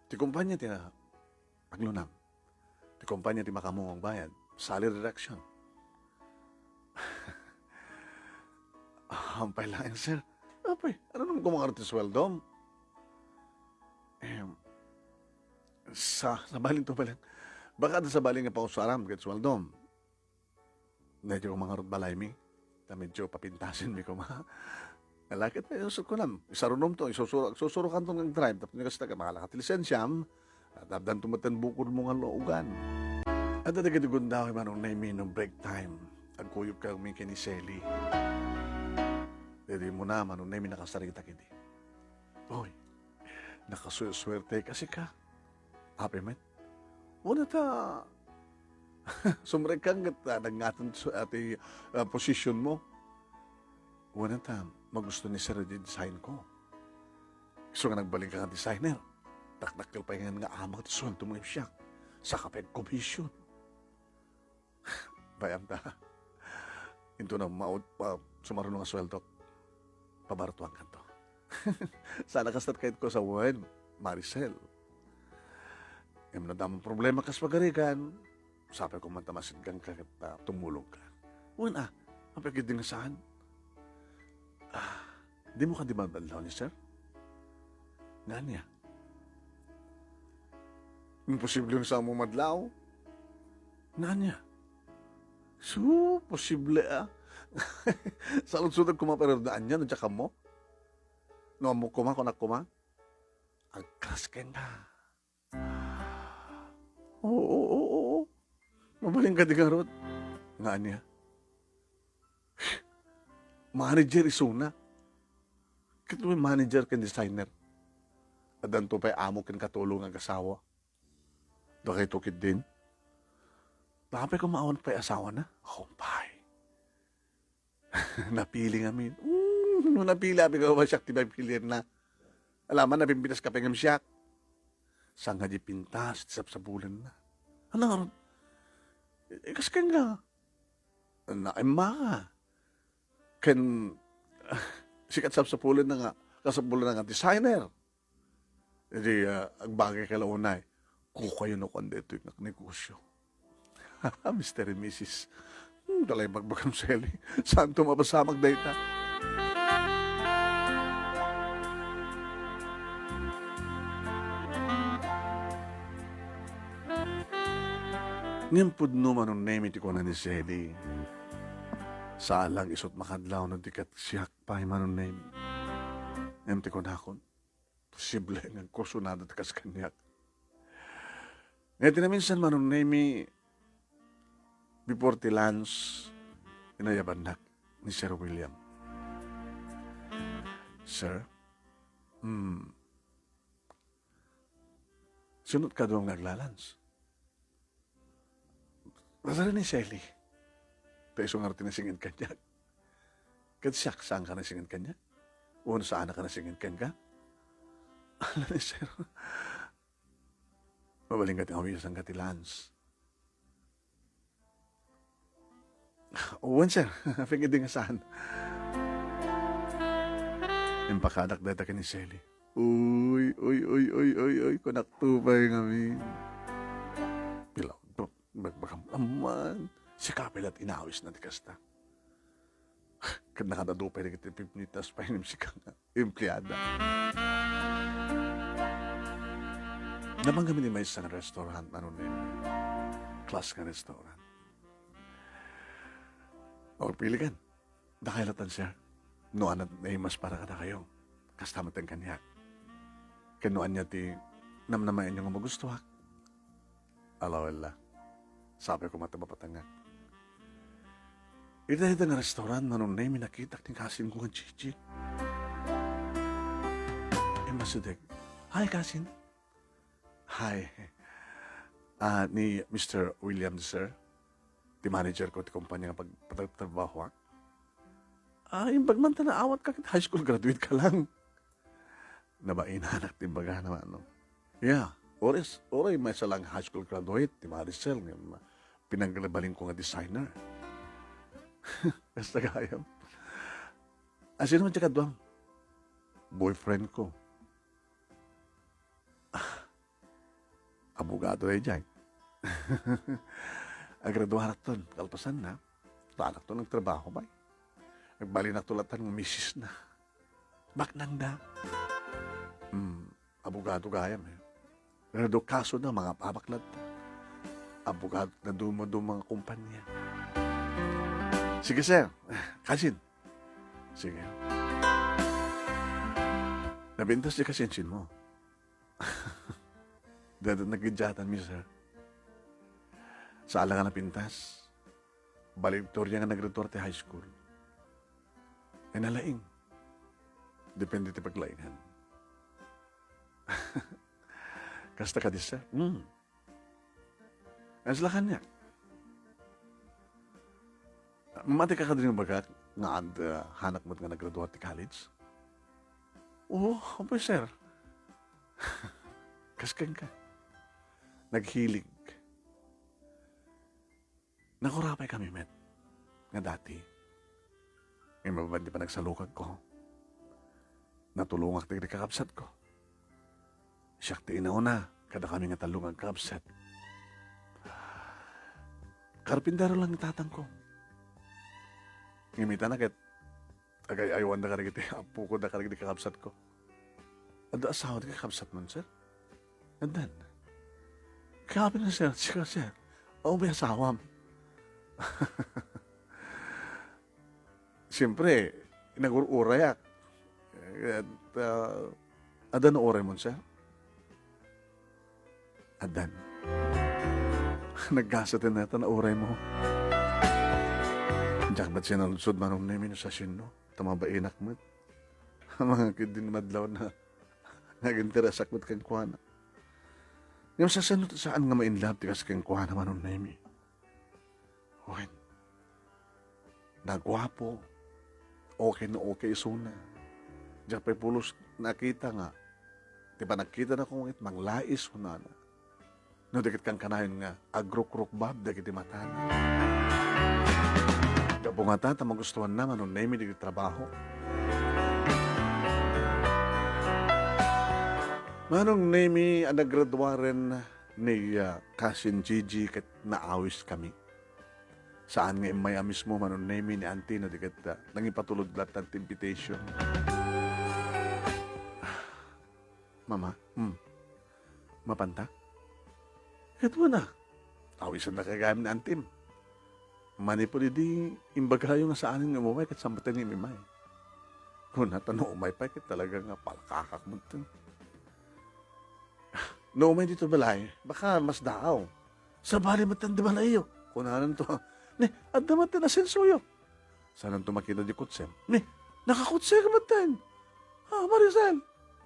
Ti kumpanya ti, ah, aglonam. Ti kumpanya ti makaammo nga agbayad. Salary reduction. Apay laeng, sir. Apay, ano nung kumangar ti sweldom? Em, sa, sabali to pala. Baka da sabali nga pausaram ket sweldom. Medyo kumangarot balaymi. Ta medyo papintasenmi koma. Ala ket, eh, so, kunam, isarunom to, isusuro, agsusurokanto nga agdrive, tapno kasta ka, makalaka ti lisensiam, at addanto met ti bukodmo nga luogan. Adda dagiti gundaway, Manong Nemi, no break time, agkuyogkami ken ni Sally. Daytoy muna, Manong Nemi, nakasaritak idi. Oy, nakasuersuerte kasi ka. Apay met? Wen ta, sumrekkan ket, ah, nagngaten su-, ati, ah, position mo. Wen ta, magusto ni Sir di design ko. Isu nga nagbalin ka nga designer. Dakdakkel pay nga amak ti sueldo mo, siak. Saka pay commission. Bayam ta. Into na maud-, pa-, sumaruno nga sueldok, pabartuankanto. Saan a kasta ti kayatko sawen, Maricel. Ngem no adda met problema kas pagarigan, sapay koma ta masidegka ket, ah, tumulongka. Wen a, apay ketdi nga saan? Ah, dimo kadi madlaw ni sir? Nga ania? Imposible nga saanmo madlaw. Nga ania? Su, posible a. Saludsodek koma, pero no ania, no diak ammo? No ammok koma, kunak koma, agkasken ka. Oo, oo, oo. Mabalin kadi ngarud. Nga ania? Manager isuna. Ket no manager ken designer, addanto pay amo ken katulong nga agasawa. Dagayto ketdin. Apay koma awan pay asawana? Apay. Napili ngamin. Mm, no napili, apay koma siak ti mapilienna. Ala man, napimpitas ka pay ngem siak. Saan nga di pintas ti sapsabulenna? Ania ngarud? Ikasken ka. Naimma ka. Ken, sika ti sapsabulenna nga, kasapulna nga designer. Idi, ah, agbagay ka la unay, kukayo no kuan daytoy nga negosyo. Mister and Missus Hmm, talaga bagbagam, Sally. Saanto mapasamak dayta? Ngem pudno, Manong Nemy, ti kuna ni Sally. Saan lang isut makadlaw no di ket siak pay, Manong Nemy. Ngem ti kunakon, posible nga agkursunada ti kas kaniak. Nga iti naminsan, Manong Nemy, before ti lunch, inayabannak ni Sir William. Sir? Hmm. Sino ti kaduam nga agla-lunch? Kasano ni Sally? Ta isu ngarud ti nasinged kaniak. Ket siak, saanka nasinged kaniak? Wenno saanka nasinged kenka? Ala ni sir. Mabalinka ti awisanka ti lunch. Wen, sir. Apay ketdi nga saan? Impakadak dayta ken ni Sally. Uy, uy, uy, uy, uy, uy, kunakto pay ngamin. Pilaw, bagbagam amman. Sika pay la ti inawisna ti kasta. Ket nakadadu pay dagiti pipnitas pay ngem sika nga empleada. Napan ngamin ti maysa nga restaurant, Manong Nemy. Class nga restaurant. Agpilikan. Dakayo latta, sir. No ania ti naimas para kadakayo, kasta met kaniak. Ken no ania ti namnamaenyo nga magustuak, alawella. Sapay koma ta mapatangak. Ita, ita nga restaurant, Manong Nemy, nakitak ni cousin ko nga Gigi. Immasideg. Hi, cousin. Hi. Ah, ni Mister William, sir. Ti manager ko ti kumpanya nga pag-, pagtrabahoak. Ah, imbag man ta naawatka ket high school graduate ka lang. Nabainanak ti imbagana, no? Yeah, uray, uray maysa lang high school graduate ti Maricel nga pinagbalin ko nga designer. Kasta gayam. Ah, sino man ti kaduam? Boyfriend ko. Abogado daydiay. Agraduarakton, kalpasanna, danakton agtrabaho pay. Agbalinakto latta nga misisna. Baknangda. Hmm, abogado gayam, eh. Pero do kaso na, mga pabaklat. Abogado na dumaduma nga kumpanya. Sige, sir. Kasin. Sige. Napintas ti kasinsin mo. Dada nagidjatan mi, sir. Saan la nga napintas. Valedictorian nga naggraduar ti high school. Ay, nalaing. Depende ti paglaingan. Kasta kadi, sir. Hmm. Kasla kaniak. Mati ka kadin bagak nga ad-, ah, hanak met nga naggraduar ti college? Oo, apay, sir. Kas kenka. Naghilig. Nakurapay kami met nga dati. Ngem mapan ti panagsalukagko, natulongak dagiti kakabsatko. Siak ti inauna kadakami nga tallo nga agkakabsat. Karpintero lang ni tatangko. Ngem itana ket agay-aywanda kadagiti apoko da kadagiti kakabsatko. Adda asawa ti kakabsatmo, sir? Addan. Grabe na, sir. Sika, sir. Awan pay asawam. Siyempre, nagur-urayak. Ket, ah, adda no uraymo, sir? Addan. Nagkasat ti nata na uraymo. Diak met sinaludsod, Manong Nemi, no sa sino. Ta mabainak met. Mga kidin madlaw na naginterasak met kenkuana. Ngem sa sino ti saan nga ma-in love ti kas kenkuana, Manong Nemi? Wen, naguapo, okay na okay isuna. Diak pay pulos nakita nga ti panagkitana koma ket manglais kunana. No di ket kankanayon nga agrukrukbab dagiti matana. Gapu ngata ta magustuanna, Manong Nemi, dagiti trabaho. Manong Nemi, a nagraduaren ni, ah, Cousin Gigi ket naawiskami. Saan nga immay a mismo, Manong Nemi, ni Auntie no di ket, ah, nangipatulod latta ti invitation. Mama, hmm. Mapanta? Ket wen a, awisennak gayam ni Auntie. Manipud idi imbagayo nga saanen nga umumay ket saan met nga imimay. Kuna ta no umay pay ket talaga nga palkakak met. No umay ditoy balay, baka mas daaw. Sabali met ti balayyo, kunananto. Ni, adda met ti asensoyo. Saananto makita di kutsem. Ni, nakakutsek met. Ah, Maricel.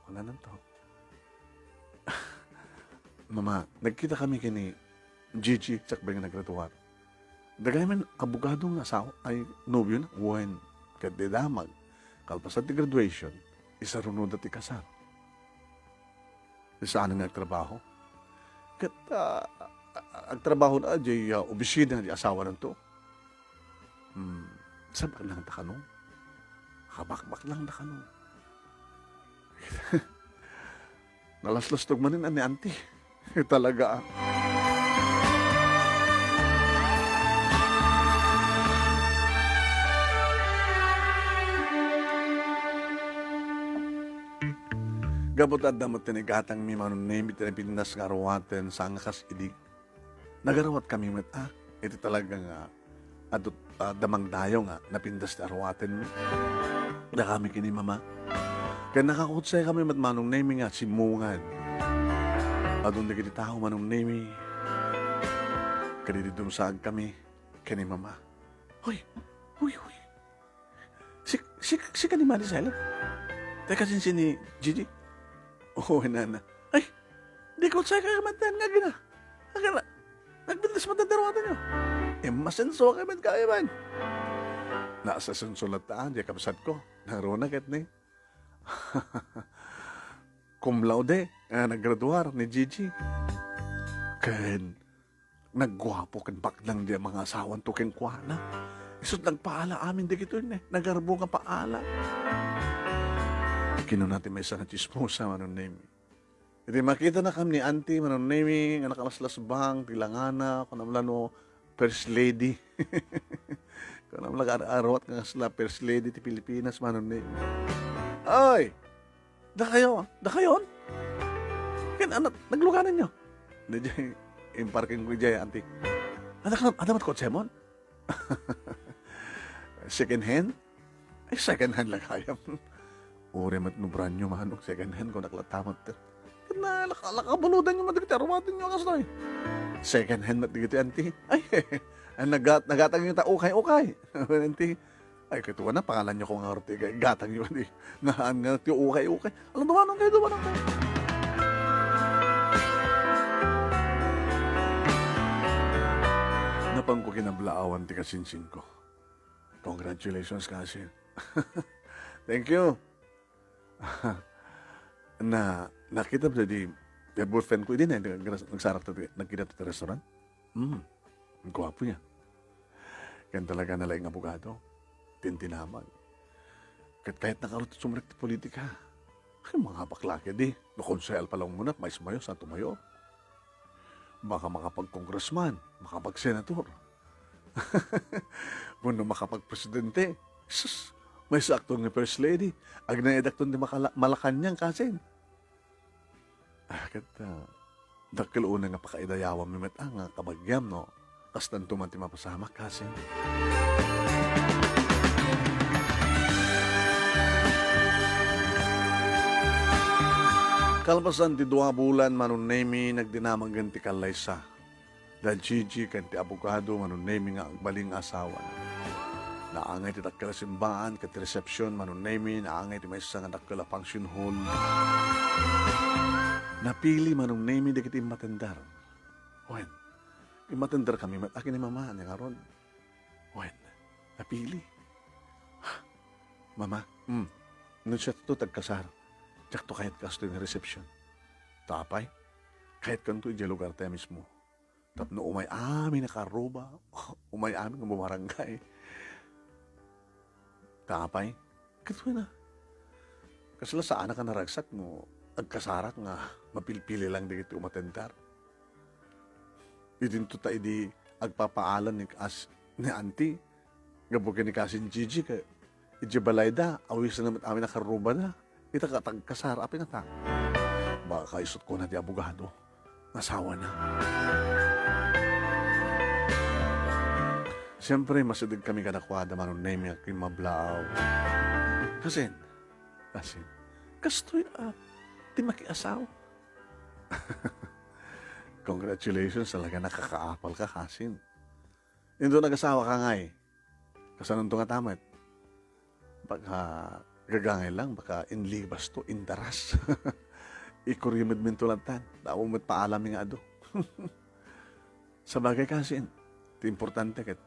Kunananto. Mama, nagkitakami ken ni Gigi, sakbay nga nagraduar. Dagayem abogado nga asawa, ay, nobio na, wen, ket di damag. Kalpasan ti graduation, isarunoda ti kasar. Saan nga agtrabaho? Ket, ah, agtrabaho na diay, ah, opisina diay asawananto. Hmm, sabak lang ta kano? Kabakbak lang ta kano? Nalaslastog manen a ni Auntie. Talaga, ah. Gapu ta adda met ti naigatangmi, Manong Nemi, ti napintas nga aruaten, saan nga kas idi. Nagaruatkami met, ah, iti talaga nga adu, ah, damangdayo nga napintas ti aruatenmi. Dakami ken ni Mama. Ket nakakutsay kami met, Manong Nemi, nga simmungad. Adun dagiti tao, Manong Nemi. Ket idi dumsaag kami ken ni Mama. Hoy! Hoy, hoy! Si, si, sika ni Maricel? Ti kasinsin ni Gigi? Oo, nana. Ay, di ko sa kayo matan nga gina. Agana, nagpintas matan daruatan nyo. Imasenso kayo man kayo man. Nasa senso latta, di kabsat ko. Naruna ket ni. Cum laude, ah, naggraduar ni Gigi. Ken, nagguapo ken baknang diay mga asawanto kenkuana. Isut' nagpaala amin dagitoy ne, nagarbo nga paala. Kinuna ti maysa nga tsismosa, Manong Nemi. Iti makitanakam ni Auntie, Manong Nemi, nga nakalaslasbang ti langana, kunam la no, First Lady. Kunam la, ar-, arwat nga kasla First Lady ti Pilipinas, Manong Nemi. Ay! Dakayo, dakayon? Ken, ano, nagluganan nyo? Diay, imparking ko diay, Auntie. Ada ka, ada met kotsemon? Second hand? Ay, second hand lang gayam. Uray met no brand new, manong second hand, kunak latta met. Ket na, laka-, lakabaludan nyo met dagiti arumaten nyo, kastoy. Second hand met dagiti, Auntie. Ay, ay, nagat-, nagatang nyo ta ukay-ukay. Auntie, ay, ket wana, pangalan nyo ko nga ti gatang nyo, di. Nga, nga, ti ukay-ukay. Alam, dumanong kayo, dumanong kayo. Napan ko kinablaawan ti kasinsin ko. Congratulations, kasin. Thank you. Na, nakita mo di, di boyfriend ko, di na, nagsarak ta, nagkita ta restaurant. Hmm, guwapo niya. Ken talaga nalaing abogado. Tintinamag. Ket kayatna ngarud ti sumrek ti politika. Ay, mangabak la kadi. No konsehal pay la umuna, maismayo, Santo Mayor. Baka makapag-congressman, makapag-senator. Wenno makapag-presidente. Sus, maisakto nga first lady. Agnanaydakton ti makala-, Malacañang, kasin. Ah, ket, ah, dakkel unay nga pakaidayawanmi met, ah, nga kabagiam, no? Kastanto man ti mapasamak, kasin. Kalpasan ti dua bulan, Manong Nemy, nagdinamag ti kallaysa da Gigi ken ti abogado, Manong Nemy, nga agbalin nga asawana. Naangay ti dakkel a simbaan ket ti resepsion, Manong Nemy, naangay ti maysa nga dakkel a function hall. Napili, Manong Nemy, dagiti immatender. Wen, immatenderkami met a ken ni Mama ania ngarud. Wen, napili. Mama, mm, no siakto ti agkasar, diakto kayat kastoy nga resepsion. Ta apay, kayatkanto idiay lugartayo mismo. Tapno umay amin a kaarruba, umay amin nga bumarangay. Ta apay, ket wen a. Kasla saanak a naragsak no agkasarak nga mapilpili lang dagiti umatender. Idinto ta idi agpapaalan ni kas-, ni Auntie, gapu ken ni Kasin Gigi, ket idiay balayda, awisenna met amin a kaarrubada. Ita ket agkasar, apay ngata? Baka isut' kuna ti abogado nga asawana. Siempre, masidegkami kadakuada, Manong Nemy, a kimmablaaw. Kasin, kasin, kastoy a ti makiasaw. Congratulations, talaga nakakaapalka, kasin. Inton agasawaka ngay, kasanonto ngata met? Baka gagangay lang, baka inlibasto, indaras. Ikurimedminto latta, ta awan met paalammi nga adu. Sabagay, kasin, ti importante ket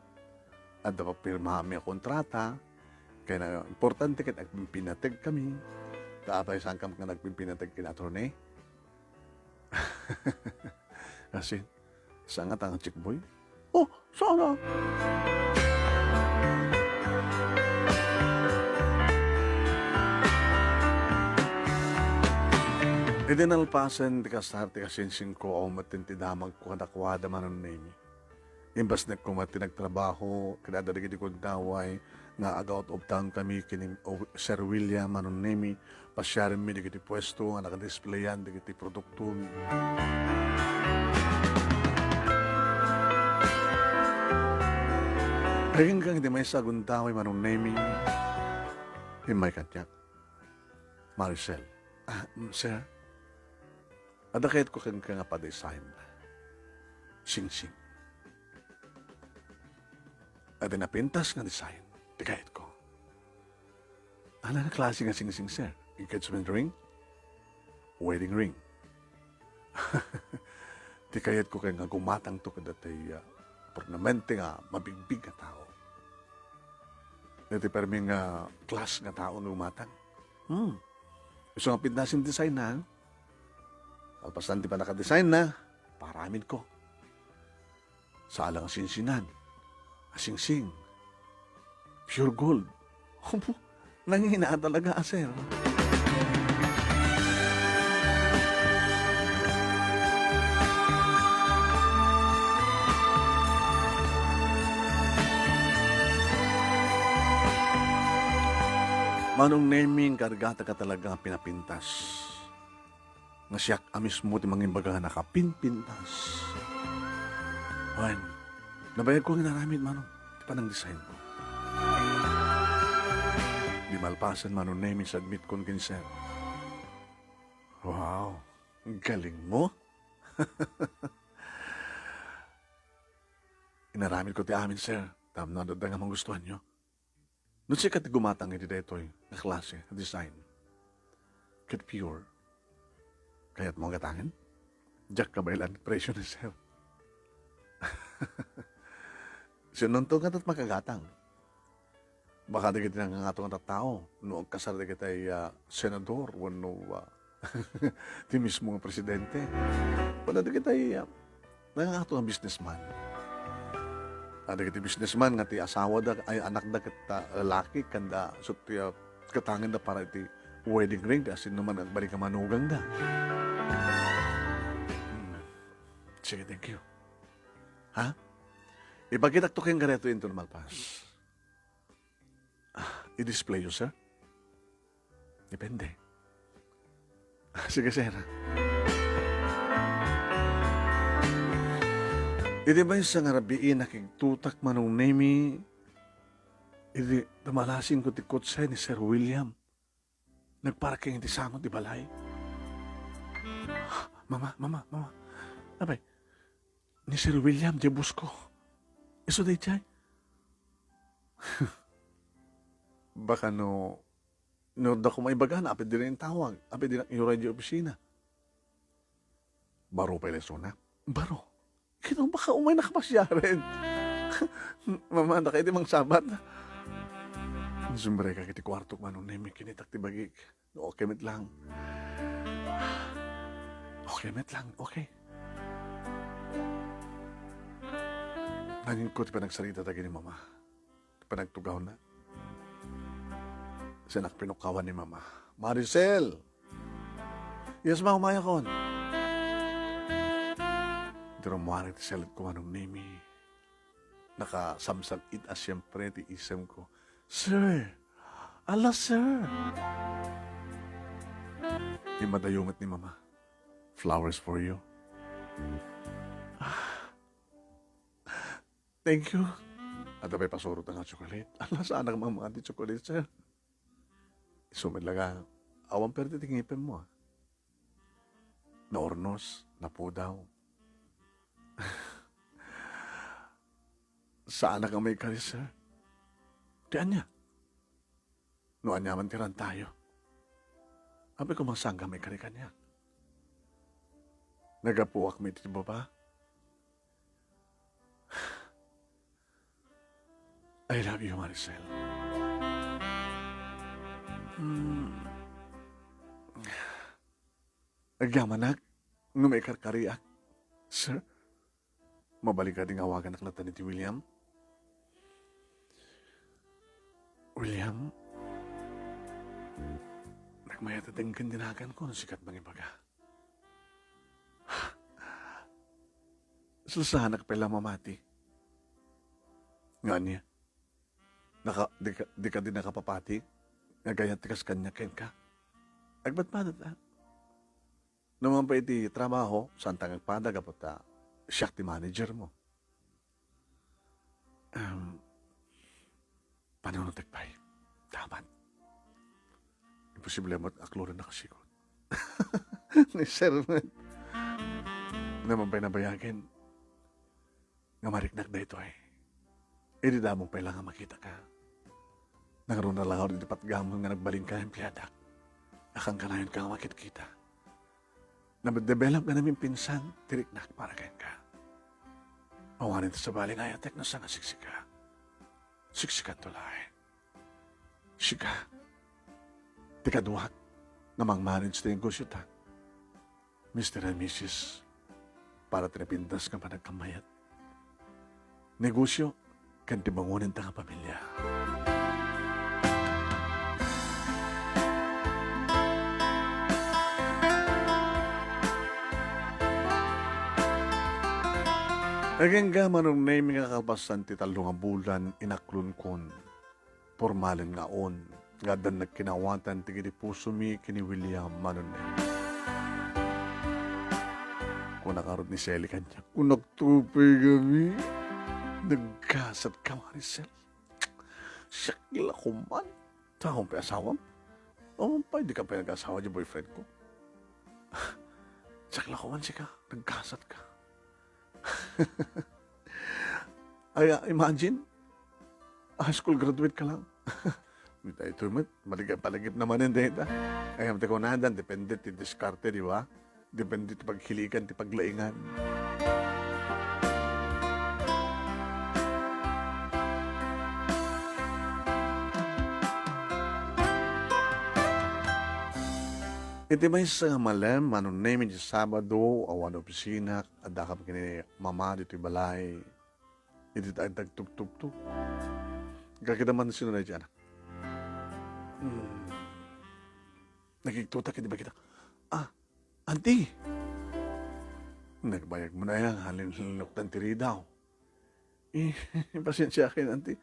adda papirmaami a kontrata, kayatna importante ket agpimpinategkami. Ta apay, saanka nga nagpimpinateg ken attorney? Kasin, saan ngata nga chickboy? Oh, saan a? Idi nalpasen ti kasar ti kasingsingko, awan met ti damagko kadakuada, Manong Nemy. Imbasnekko met ti nagtrabaho ken adda dagiti gundaway nga ag-out of town kami ken ni Sir William, Manong Nemy, pasiarenmi dagiti puesto nga nakadisplayan dagiti produktomi. Agingga iti maysa a gundaway, Manong Nemy, immay kaniak. Maricel. Ah, mm, sir. Adda kayatko kenka nga pa-design. Singsing. Adda napintas nga design. Ti kayatko. Ania a klase nga singsing, sir? Engagement ring? Wedding ring? Ti kayatko ket nga gumatangto kadagiti, ah, pornamente nga mabigbig nga tao. Dagiti permi nga class nga tao nga gumatang. Hmm. Isu nga pintas ti design na. Kalpasan ti pannaka-design na, paaramidko. Saan a singsinan. A singsing. Pure gold. Opo, nangina talaga, a sir. Manong Neming, kargataka talaga nga pinapintas. Nga siak a mismo ti mangimbaga nga nakapinpintas. Wen, nabayagko nga inaramid, Manong, ti panangdesign ko. Di malpasen, Manong Nemi, submit kon ken sir. Wow, galing mo. Inaramid ko ti amin, sir. Tapno adda nga magustuhanyo. No sika ti gumatang iti daytoy nga klase a design ket pure, kayatmo a gatangen? Diak kabaelan ti presio ni sir. Sinonto nga tat makagatang. Baka dagiti nangangato nga tattao, no agkasar dagiti, ah, senador wenno, ah, ti mismo nga presidente. Wenno dagiti, ah, nangangato nga businessman. Ah, dagiti businessman nga ti asawada, ay, anakda ket, ah, lalaki, kanda, so ti, ah, Katangenda para iti wedding ring ti asinnuman nga agbalik a manugangda. Hmm. Sige, thank you. Ha? Ipakitakto ken gareto into malpas. Ah, i-display yo, sir? Depende. Sige, sir. Iti maysa nga rabii, nakigtutak Manong Nemi iti damalasin ko ti kotse ni Sir William. Nagparking iti sango ti balay. Mama, mama, mama. Apay, ni Sir William, diay bus ko. Isu daydiay. Baka no, no, da ko maibagana, apay diri intawag, apay diri inyuray diay opisina. Baro pay la isuna? Baro. Kitaem, baka umay nakapasiaren. Mama, dakayo ti mangsabat. Sumrekak iti kuartok, Manong Nemi, kinitak ti bagik. Okay met lang. Okay met lang, okay. Nangin ko ti panagsarita dagiti mama. Panagtugawna. Sinak pinukkawan ni Mama. "Maricel!" "Yes, Ma, umayakon." Di rummuar iti seled ko, Manong Nemi. Nakasamsam-it a siempre ti isemko. "Sir! Ala, sir!" Immadayo met ni Mama. "Flowers for you." "Thank you. Adda pay pasurotna nga chocolate." "Ala, saanak mamati chocolate, sir." Isu met la nga, awan perte ti ngipenmo, ah. Naurnos, napudaw. Saanak nga maikari, sir. Ti ania? No ania man ti rantayo. Apay ko masangayo maikari kaniak. Nagapuak met iti baba. I love you, Maricel. Hmm. Agyamanak no maikarkariak, sir. Mabalin kadi nga awaganak latta ni ti William? William, nagmayat a denggen ti naganko no sika ti mangibaga. Saan pay la mamati. Nga ania? Naka-, di ka, di ka di nakapapati? Nga gayyat ti kas kaniak kenka? Agbatbadat, ah. Naman pay iti trabaho, saanta nga agpada gapu ta siak ti manager mo. Em, panunotek pay. Dapat. Imposible met a klaro na kasikot. Ni Sir met. Naman pay nabayagen nga mariknak daytoy. Idi damok pay la nga makitaka. Nangruna la ngarud iti patgamon nga nagbalinka nga empleadak. Akan kanayonka nga makitkita. Nagdevelop nga namimpinsan ti riknak para kenka. Awanen ti sabali nga ayatek no saan nga siksika. Siksikanto laeng. Sika, ti kaduak nga mangmanage ti negosiota. Mister and Missus, para ti napintas nga panagkammayat. Negosio, ken ti bangonenta nga pamilia. Agingga, Manong Nemi, nga kalpasan ti tallo nga bulan, inaklonkon. Pormalen nga awan nga addan nagkinawatan ti gidi pusomi ken ni William Manong Nemi. Kuna ngarud ni Selly kaniak, "Kunak tupay kami. Nagkasatka, Maricel." "Siak la koman. Awan pay asawam?" "Awan pay, di ka pay nag-asawa diay boyfriend ko." "Siak la koman sika. Nagkasatka." Ay, ah, imagine, high school graduate ka lang. Daytoy met, maligaw palagip na manen dayta. Ay, am ti kunadan, depende ti diskarte, di ba? Depende ti paghiligan, ti paglaingan. Iti maysa nga malem, Manong Nemi, iti Sabado, awan opisina, addakam ken ni Mama ditoy balay. Iti ta-, tagtugtugtog. Kakita man sino na iti anak. Hmm. Nagigtotak iti bagita. "Ah, Auntie!" Nagbayag mo na yan, halin linuktan ti ridaw. Eh, pasensiaken, Auntie.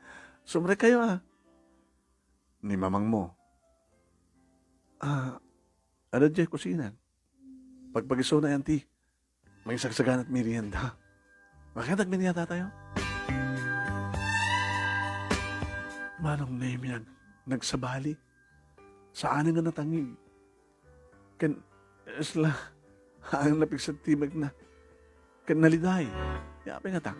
Sumrek kayo, ah. Ni mamang mo. Ah, ada diay kusina. Pagpagisuna, Auntie. Mangsagsaganat merienda. Makita merienda tayo? Manong Nemi nag-, nagsabali. Saan nga natangig. Ken, isla, ang napigsa ti timekna. Ken naliday. Yapay nga ta.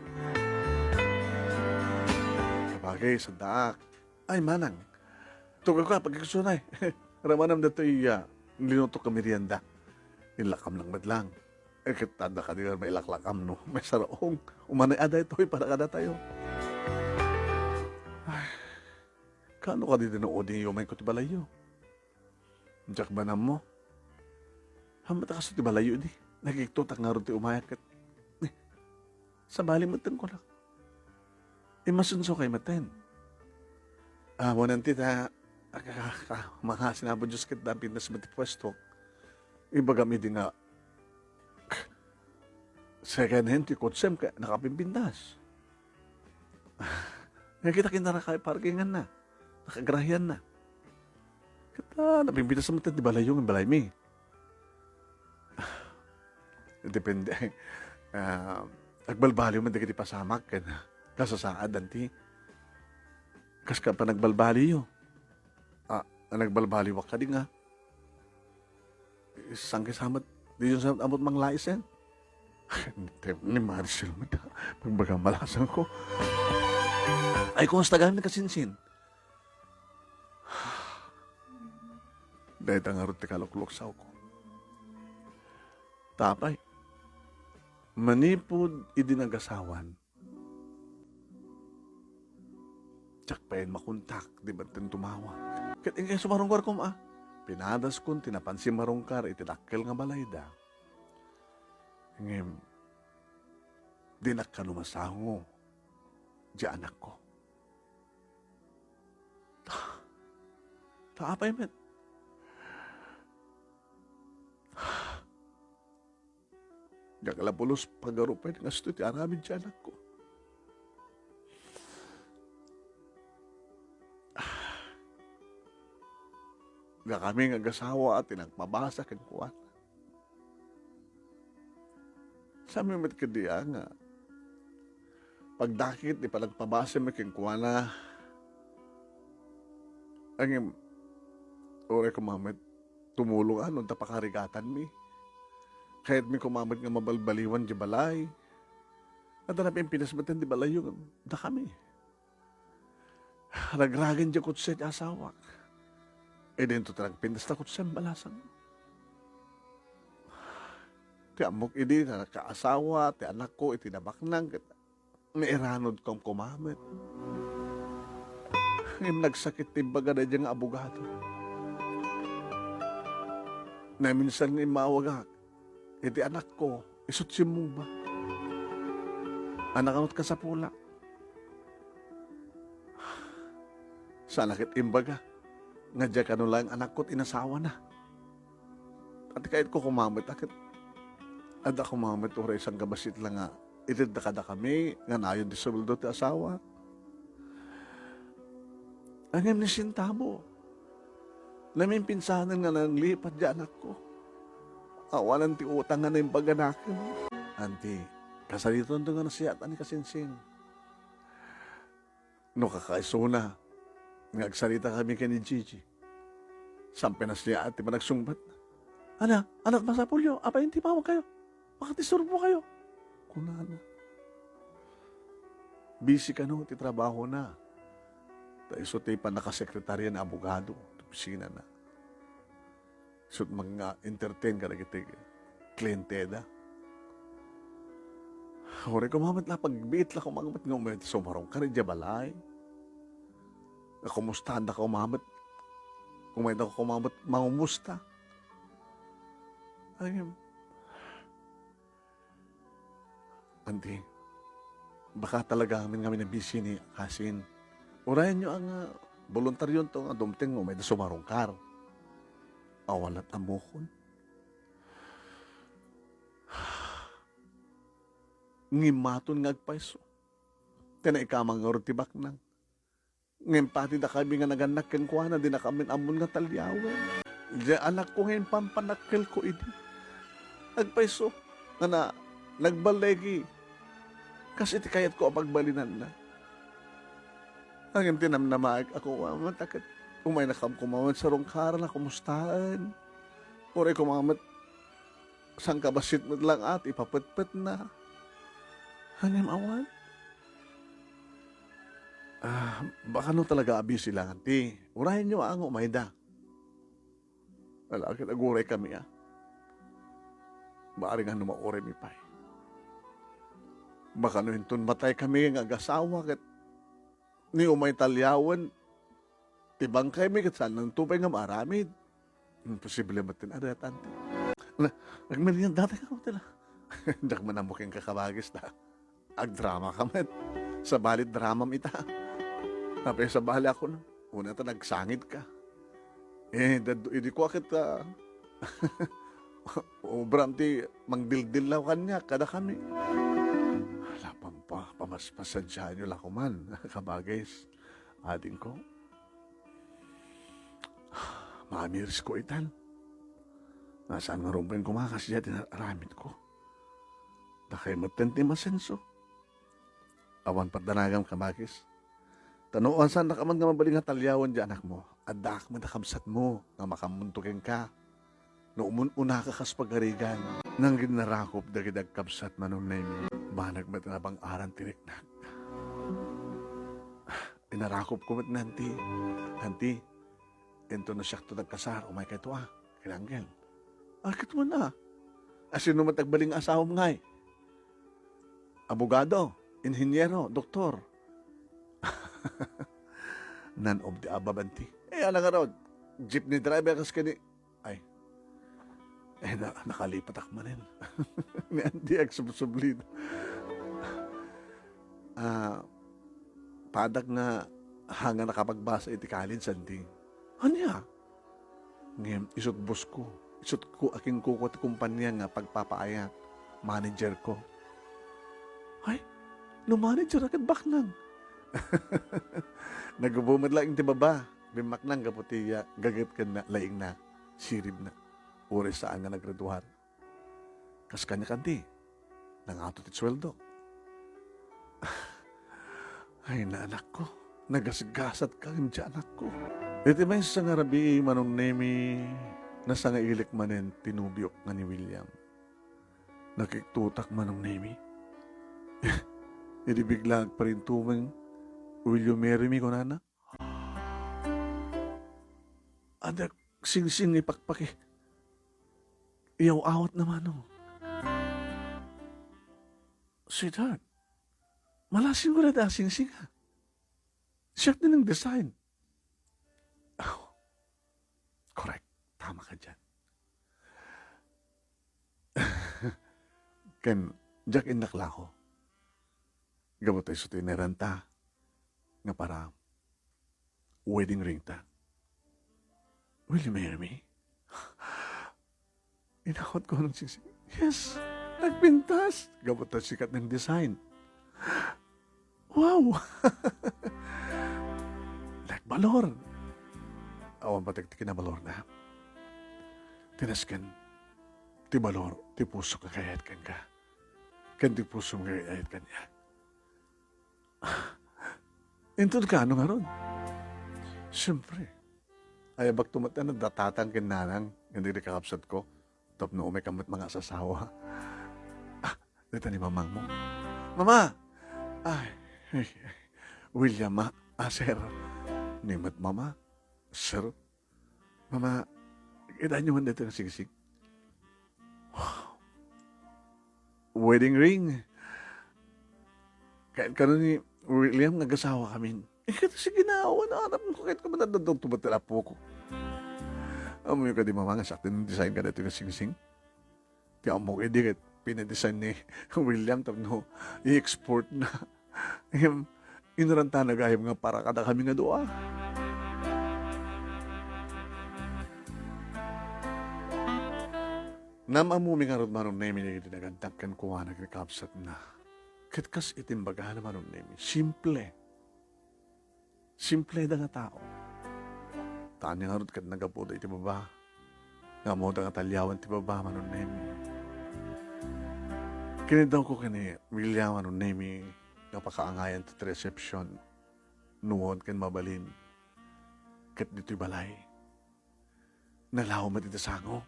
Kabagay, santaak. Ay, manang. Tugaw ka, pagkaksunay. Ramanam datoy, ah, linutok a merienda. Ilakam lang met lang. Eh, ket adda kadi nga mailaklakam no maisaraong. Umanay a daytoy para kadatayo. Ay, kaano kadi ti naudingyo, umayko ti balayyo? Diak banammo. Hammata kaso ti balayyo idi. Nagigtotak ngarud ti umayak ket, eh, sabali metten kunak. Imasunso kay metten. Amonan ti ta, ka, ka, ka, makasinabo Dios ket da pintas met ti puesto. Ibagam idi nga, second hand ti kotsem ket nakapimpintas. Nga kita kinaraka parkinganna. Nakagrahianna. Ket, ah, napimpintas met ti balayyo nga balaymi. Depende. Ah, agbalbaliw man dagiti pasamak ken kasasaad, Auntie. Kas ka panagbalbaliwyo. Ah, nagbalbaliwak kadi nga. Saan kay sa met, diyo sa met ammot manglaisen? Ni Marcel met, pagbaga malasan ko. Ay, kumusta gayam ni Kasinsin? Dayta ngarud ti kalukluksawko. Tapay, manipud idi nagasawan, diak pay makontak, di met tumawag. Ket inkay sumarungkar koma, pinadaskon ti napan simmarungkar iti dakkel nga balayda. Ngem, dinak kano masango, di anakko. Ta, ta apay met? Diak la pulos pagarupen nga isu ti aramid ti anakko. Dakami nga agasawa ti nagpabasa kenkuana. Saan met kadi a nga pagdakit ti panagpabasami kenkuana. Ngem, uray koma met tumulong, ano, ta pakarigatanmi. Kayatmi koma met nga mabalbaliwan di balay. Adda napimpinas met ti balayyo, dakami. Ragragen di kotse ti asawak. Idinto ti nagpintas ta kotse, balasang. Ti ammok idi, nakaasawa, ti anakko, iti nabaknang, ket nairanod koma met. Ngem nagsakit ti imbaga daydiay nga abogado. Naminsan nga immawagak iti anakko, isut' simmungbat. Anak, anot kasapulak? Saan a ket imbaga nga diak kano laeng anakko ti inasawana. Ket kayatko koma met a ket adda koma met uray sangkabassit la nga itedda kadakami nga nayon ti sueldo ti asawa. Ngem ni sentabo, namimpinsanen nga nanglipat ti anakko. Awanen ti utang nga naimbaganakem. Auntie, kasaritanto nga nasiaatan ni Kasinsin. No kakaisuna nga agsaritakami ken ni Gigi, saan pay nasiaat ti panagsungbatna. "Ana, anak, masapulyo. Apay, inti mawag kayo. Makadisturbo kayo," kunana. Busy kano ti trabahona. Ta isu ti pannakasekretaria ni abogado ti opisinana. Isut' nga entertain kadagiti klienteda. Uray koma met la, pagbiit la koma met nga umay sumarungkar idiay balay. Nga kumustaanda koma met. Umayda koma met mangumusta. Ay, Auntie, baka talaga amin nga minabisi ni Kasin. Urayenyo a nga, ah, voluntaryonto nga dumteng nga umayda sumarungkar. Awan la't ammokon. Ngimmaton nga agpayso. Ti naikamang ngarud ti baknang. Ngem pati dakami nga nagannak kenkuana, dinakami ammon nga talliawen. Diay anakko nga impanpanakkelko idi. Agpayso, nga na, nagballigi. Kas iti kayatko a pagbalinanna. Ngem ti namnamaek a koma met a ket umaynakam koma met sarungkaran a kumustaen. Uray koma met sangkabassit met lang a ti ipapetpetna. Ngem awan. Ah, baka no talaga a busy lang ti. Urayenyo a nga umayda. Ala ket aguray kami a. Bareng no mauraymi pay. Baka no inton matay kami nga agasawa ket ni umay talliawen ti bangkaymi ket saannanto pay nga maaramid. Imposible met ti adat, anti. Na, nagmerienda tayo, tila. Diak man ammo kenka kabagis ta. Agdrama ka met. Sabali dramam ita. Apay sabali ako, no? Una ta nagsangit ka. Eh, dad-, idi ko ket, ah, obram ti mangdildillaw kaniak kadakami. Ala, pampa-, pamas-, pasensiaenyo la koman, kabagis. Adingko. Maamiris ko itan. Nga saan nga rumbeng kumakas diay ti aramid ko. Dakay metten ti masenso. Awan padanagam, kabagis. Ta no, saannak man nga mabalin nga talliawen diay anakmo, addaak met a kabsatmo nga makaammonto kenka. No umun-unaka kas pagarigan, nangginnarakop dagiti agkabsat, Manong Nemi. Banag met nga nabang-aran ti riknak. Inarakopko met ni Auntie. Auntie, inton no siakto nagkasar, umaykayto a, ken Angel. Ay, ket man a. A, sino met agbalin nga asawam ngay? Abogado, inhinyero, doktor. None of the above, Auntie. Eh, ala ngarud, jeepney driver kas ken ni, ay. Eh, na-, nakalipatak manen. Ni Auntie agsubsubli. Ah, padak nga, ha, nga nakapagbasa iti college, Auntie. Ania? Ngem isut' boss ko, isut' ko a kinkuko ti kompania nga pagpapaayat, manager ko. Ay, no manager a ket baknang. Nagubo met laeng ti baba, bimmaknang gapu ti, ah, gaget ken na-, laingna, siribna. Uray saan nga naggraduar. Kas kaniak, Auntie, nangato ti sueldo. Ay, na, anakko, nagasgasatka ngem diay anakko. Iti maysa nga rabii, Manong Nemi, nasangailik manen ti nobiok nga ni William. Nakiktutak, Manong Nemi. Idi bigla agparintumeng, "Will you marry me?" kunana. Adda singsing nga ipakpaki. Iyaw-awatna, Manong. Sweetheart, malasin ko dayta a singsing, a. Siak ti nang-design. Oh, correct. Tama ka diay. Ken, diak innaklako. Gapu ta isu ti iniranta nga para wedding ring ta. "Will you marry me?" Inawatko nang singsing. Yes! Nagpintas! Gapu ta siak ti nang-design. Wow! Nagbalor! Awan pay ti kinabalorna. Ti nasken ti balor ti pusok nga agayayat kenka. Ken ti pusom nga agayayat kaniak. Inton kaano ngarud? Siempre, ayabakto met a nadatatan ken nanang, ken dagiti kakabsatko, tapno umayka met mangaasasawa. Ah, dayta ni mamangmo. Mama! Ay, ay, ay. William, ma. Ah, sir. Ni met mama. Sir. Mama, kitaenyo man dayta nga singsing. Wow. Wedding ring. Kayat kano ni William nga agasawa kamin. Eh, ket sige na, awan, aram ko, kayat ko man daddaw tubat ti apoko. Ammoyo kadi, Mama, nga siak ti nang-design kadaytoy nga singsing? Ti ammok idi ket pinadesign ni William tapno i-export na. Ngem, inurantana gayam nga para kadakami nga dua. Naam-ammomi ngarud, Manong Nemi, dagiti nagannak kenkuana ken kabsatna. Ket kas iti imbagana, Manong Nemi, simple. Simple da nga tao. Ta ania ngarud ket naggapuda iti baba. Nga ammoda nga taliawen ti baba, Manong Nemi. Kiniddawko ken ni William, Manong Nemi, nga pakaangayan ti reception. Nuon ken mabalin. Ket ditoy balay. Nalaw met iti sango.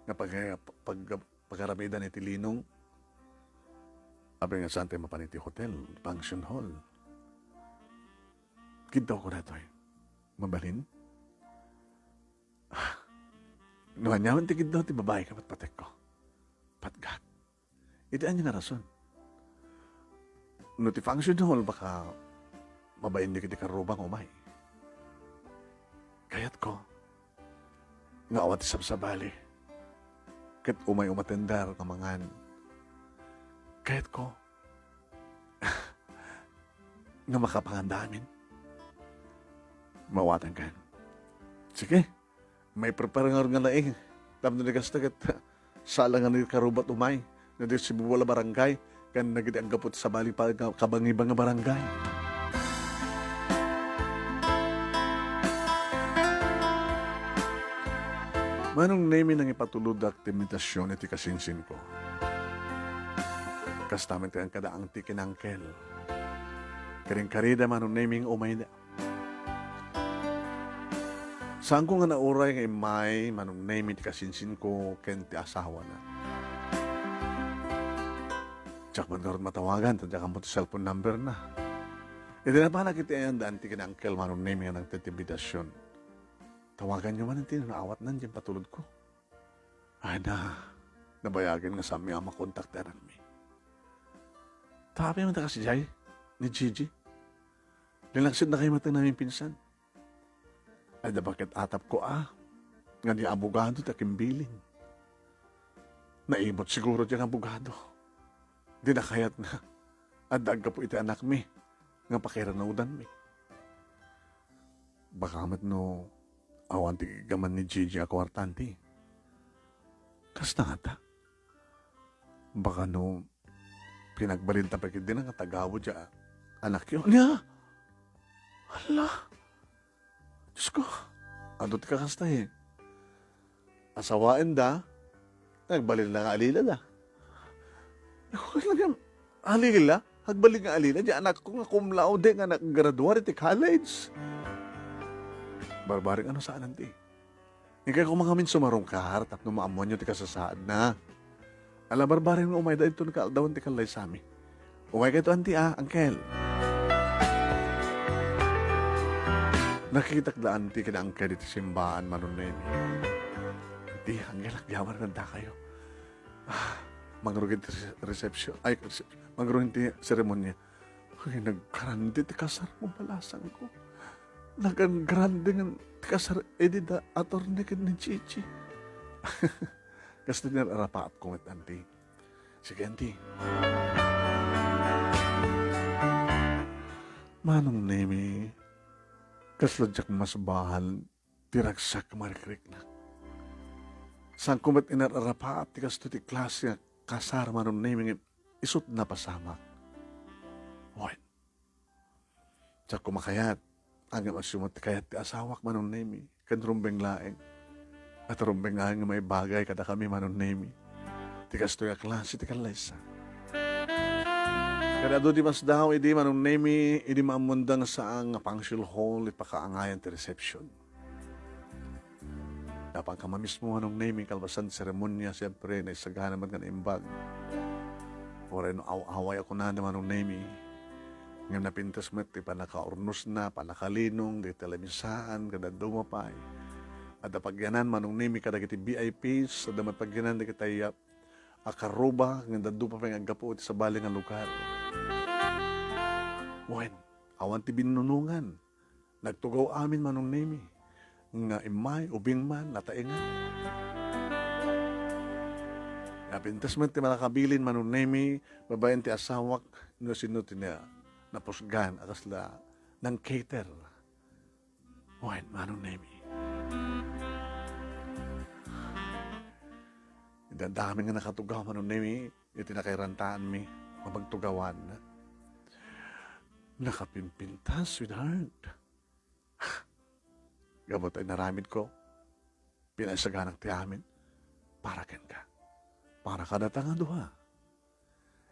Nga pag-, pag-, pag-aramidan iti linong. Apay nga saan tayo mapan iti hotel, function hall. Kiddawko daytoy. Mabalin? Ah, no aniaman ti kiddaw ti babai ket patpatekko. Patgak. Iti ania nga rason? No ti function hall, baka mabain dagiti karruba nga umay. Kayatko nga awan ti sabsabali. Ket umay umatender nga mangan. Kayatko nga makapangandaamin. Mawatan kan. Sige. Maiprepare ngarud nga laing. Tapno di kasta ket sala nga ni karubat umay. No di sibubual a barangay. Ken nagiti aggapu ti sabali pa nga kabangibang nga barangay. Manong Nemi, nangipatuludak ti imbitasyon iti kasinsinko. Kasta met ti kada angti ken angkel. Karinkarida, Manong Nemi, nga umayda. Saanko nga nauray nga immay, Manong Nemi, ti kasinsinko ken ti asawana. Diak man ngarud matawagan, ta diak ammo ti cellphone number na. Iti napanak iti ayan da anti ken angkel, Manong Nemi, nga nangted ti imbitasyon. Tawaganyo man anti no naawatnan diay patulodko. Ay na, nabayagen nga saanmi a makontak ti anakmi. Ta apay man ta kasdiay ni Gigi? Linaksidnakayo met ti naminpinsan. Ay, da baket atapko a, nga ni abogado ti akimbilin. Naimot siguro diay nga abogado. Di na kayat nga adda aggapu iti anakmi nga pakiranudanmi. Baka met no awan ti gaman ni Gigi a kuarta anti. Kasta ngata. Baka no pinagbalinta pay ketdi nga tagawid diay anakyo. Ania? Hala! Diosko, adu ti kakasta, eh. Asawaenda, nagbalinda nga alilada. Ania nga alila? Agbalin nga alila, diay anakko nga cum laude nga naggraduar iti college. Barbareng, ano saan anti? Inkay koma ngamin sumarungkar tapno maammoanyo ti kasasaadna. Ala, barbareng nga umayda inton kaaldawen ti kallaysami. Umaykayto, anti, a, angkel. Nakitak da anti ken angkel iti simbaan, Manong Nemi. Anti, angkel, agyamanak dakayo. Ah, mangrugi ti rese-, reception. Ay, rece-, mangrugi ti seremonia. Ay, naggrande ti kasarmo, balasangko. Nagan-grande nga ti kasar idi da Attorney ken ni Gigi. Kasta ti nararapaatko met, anti. Sige, anti. Manong Nemi, kasla diak masbahan ti ragsak nga marikriknak. Saanko met inararapaat ti kastoy ti klase nga kasar, Manong Nemi, ngem isut' napasamak. Wen, diak koma kayat, ngem asino met ti kayat ti asawak, Manong Nemi, ken rumbeng laeng. At rumbeng laeng nga maibagay kadakami, Manong Nemi, ti kastoy a klase ti kallaysa. Ket adu ti masdaw idi, Manong Nemi, idi maammoanda nga saan nga function hall ti pakaangayan ti reception. Napanka man mismo, Manong Nemi, kalpasan ti seremonia, siempre, naisagana met nga naimbag. Uray no aw-away a kunana, Manong Nemi. Ngem napintas met ti pannakaurnosna, pannakalinong, dagiti lamisaan, ken dadduma pay. Adda pagyanan, Manong Nemi, kadagiti V I Ps, adda met pagyanan dagiti a karuba, ngem dadduma pay nga aggapu iti sabali nga lugar. Wen, awan ti binnunongan. Nagtugaw amin, Manong Nemi, nga immay, ubing man, nataengan. Napintas met ti pannakabilin, Manong Nemi, babaen ti asawak, no sino ti na-, napusgan a kasla nang-cater. Wen, Manong Nemi. Ti adda amin nga nakatugaw, Manong Nemi, iti nakairantaanmi nga pagtugawan. Nakapimpintas, sweetheart. Gapu ta inaramidko, pinaisaganak ti amin para kenka. Para kadata nga duha.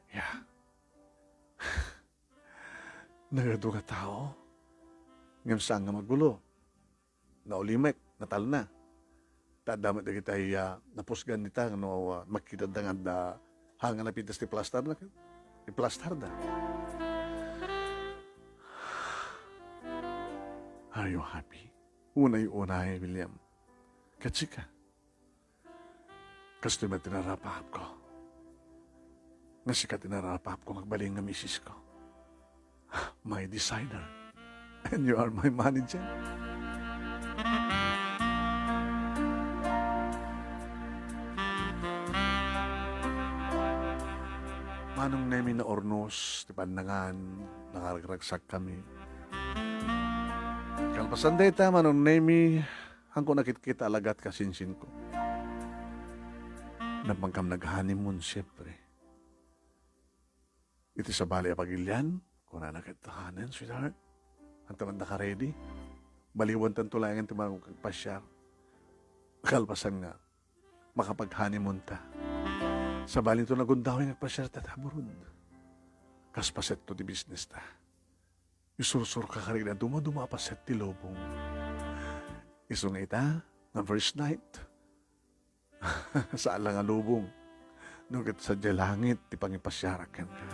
Ya. Nagadu nga tao. Ngem saan nga magulo. Naulimek, natalna. Ta adda met dagiti, ah, napusgan dita, no, ah, makitanda nga adda, haan nga napintas ti plastarda. Ti plastarda. Are you happy? Unay-unay, William. Ket sika? Kastoy met ti nararapaapko. Nga sika ti nararapaapko nga agbalin nga misisko. My designer. And you are my manager. Manong Nemi, naurnos ti pannangan, nakaragragsak kami. Kalpasan dayta, Manong Nemi, haanko nakitkita a lagat kasinsinko. Napmangkam nag-honeymoon, siyempre. Iti sabali a pagilian, kunana ket, "Hanen, sweetheart, anta man daka ready? Baliwantanto laengen ti mangpasiar. Kalpasan nga, makapag-honeymoon ta. Sabalinto nagundaway nga agpasiar ta abroad. Kas pasetto ti business ta. Isursurka kadagiti dumaduma a paset ti lubong." Isu nga ita, nga first night, saan la nga lubong, no ket sadiay langit ti pangipasiarak kenka.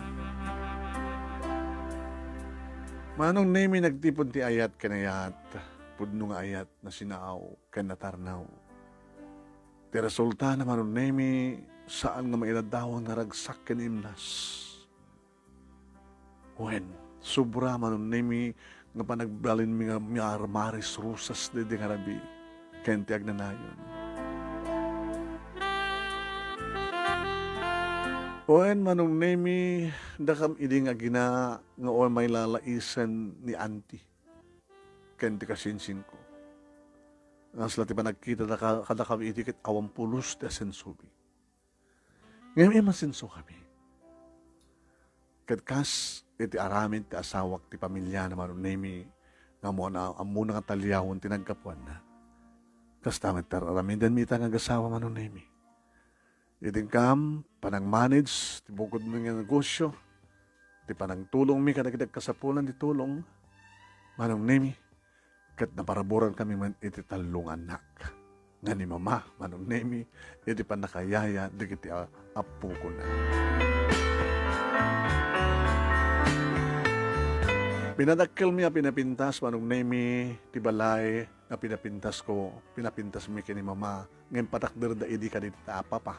Manong Nemi, nagtipon ti ayat ken ayat, pudno nga ayat, nasinaaw ken natarnaw. Ti resultana, Manong Nemi, saan nga mailaddawan nga ragsak ken imnas. Wen, sobra, Manong Nemi, nga panagbalinmi nga miarmaris rusas daydi nga rabii ken ti agnanayon. Wen, Manong Nemi, dakam idi nga agina nga wen mailalaisen ni Auntie ken ti kasinsinko. Nga kasla ti panagkita da ka-, kadakami idi ket awan pulos ti asensomi. Ngem imasinsokami. Ket kas iti aramid ti asawak ti pamiliana, Manong Nemi, nga ammona, ammona nga taliawen ti naggapuanna. Kasta met ti ar-aramidenmi ita nga agasawa, Manong Nemi. Iti inkam, panang-manage ti bukodmi nga negosio, ti panangtulongmi kadagiti agkasapulan ti tulong, Manong Nemi, ket naparaburan kami met iti tallo nga annak nga ni Mama, Manong Nemi, iti pannakayaya dagiti a-, appokona. Pinadakkelmi a pinapintas, Manong Nemi, ti balay nga pinapintasko, pinapintasmi ken ni Mama, ngem patakderda idi kadita a papa.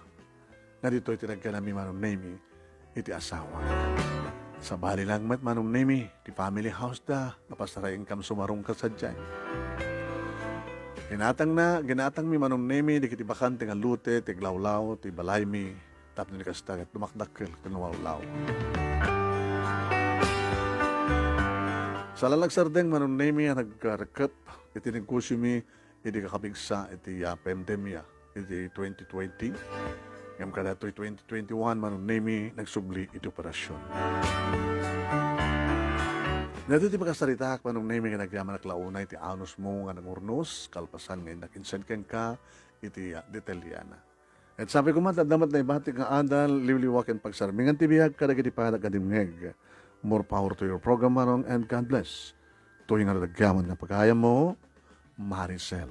Nga ditoy ti nagkanami, Manong Nemi, iti asawa. Sabali lang met, Manong Nemi, ti family house da, nga pasarayenkam sumarungkad sadiay. Ginatangna, ginatangmi, Manong Nemi, dagiti bakante nga lote, ti aglawlaw, ti balaymi, tapno ni kasta ket dumakdakkel ken lumawlaw. Saan la nga agsardeng, Manong Nemi, a nagrekep iti negosiomi, idi kakapigsa iti, ah, pandemia iti twenty twenty. Ngem kadatoy twenty twenty-one, Manong Nemi, nagsubli iti operasyon. Daytoy ti makasaritaak, Manong Nemi, nga nagyamanak la unay ti anusmo nga nangurnos, kalpasan nga innak insend kenka iti, ah, detalliana. Ket sabi koma, adda met naibatik nga adal, liwliwa ken pagsarmingan ti biag kadagiti panagdengngeg. More power to your program, Manong, and God bless. Toy nga nadagyaman nga pagayammo, Maricel.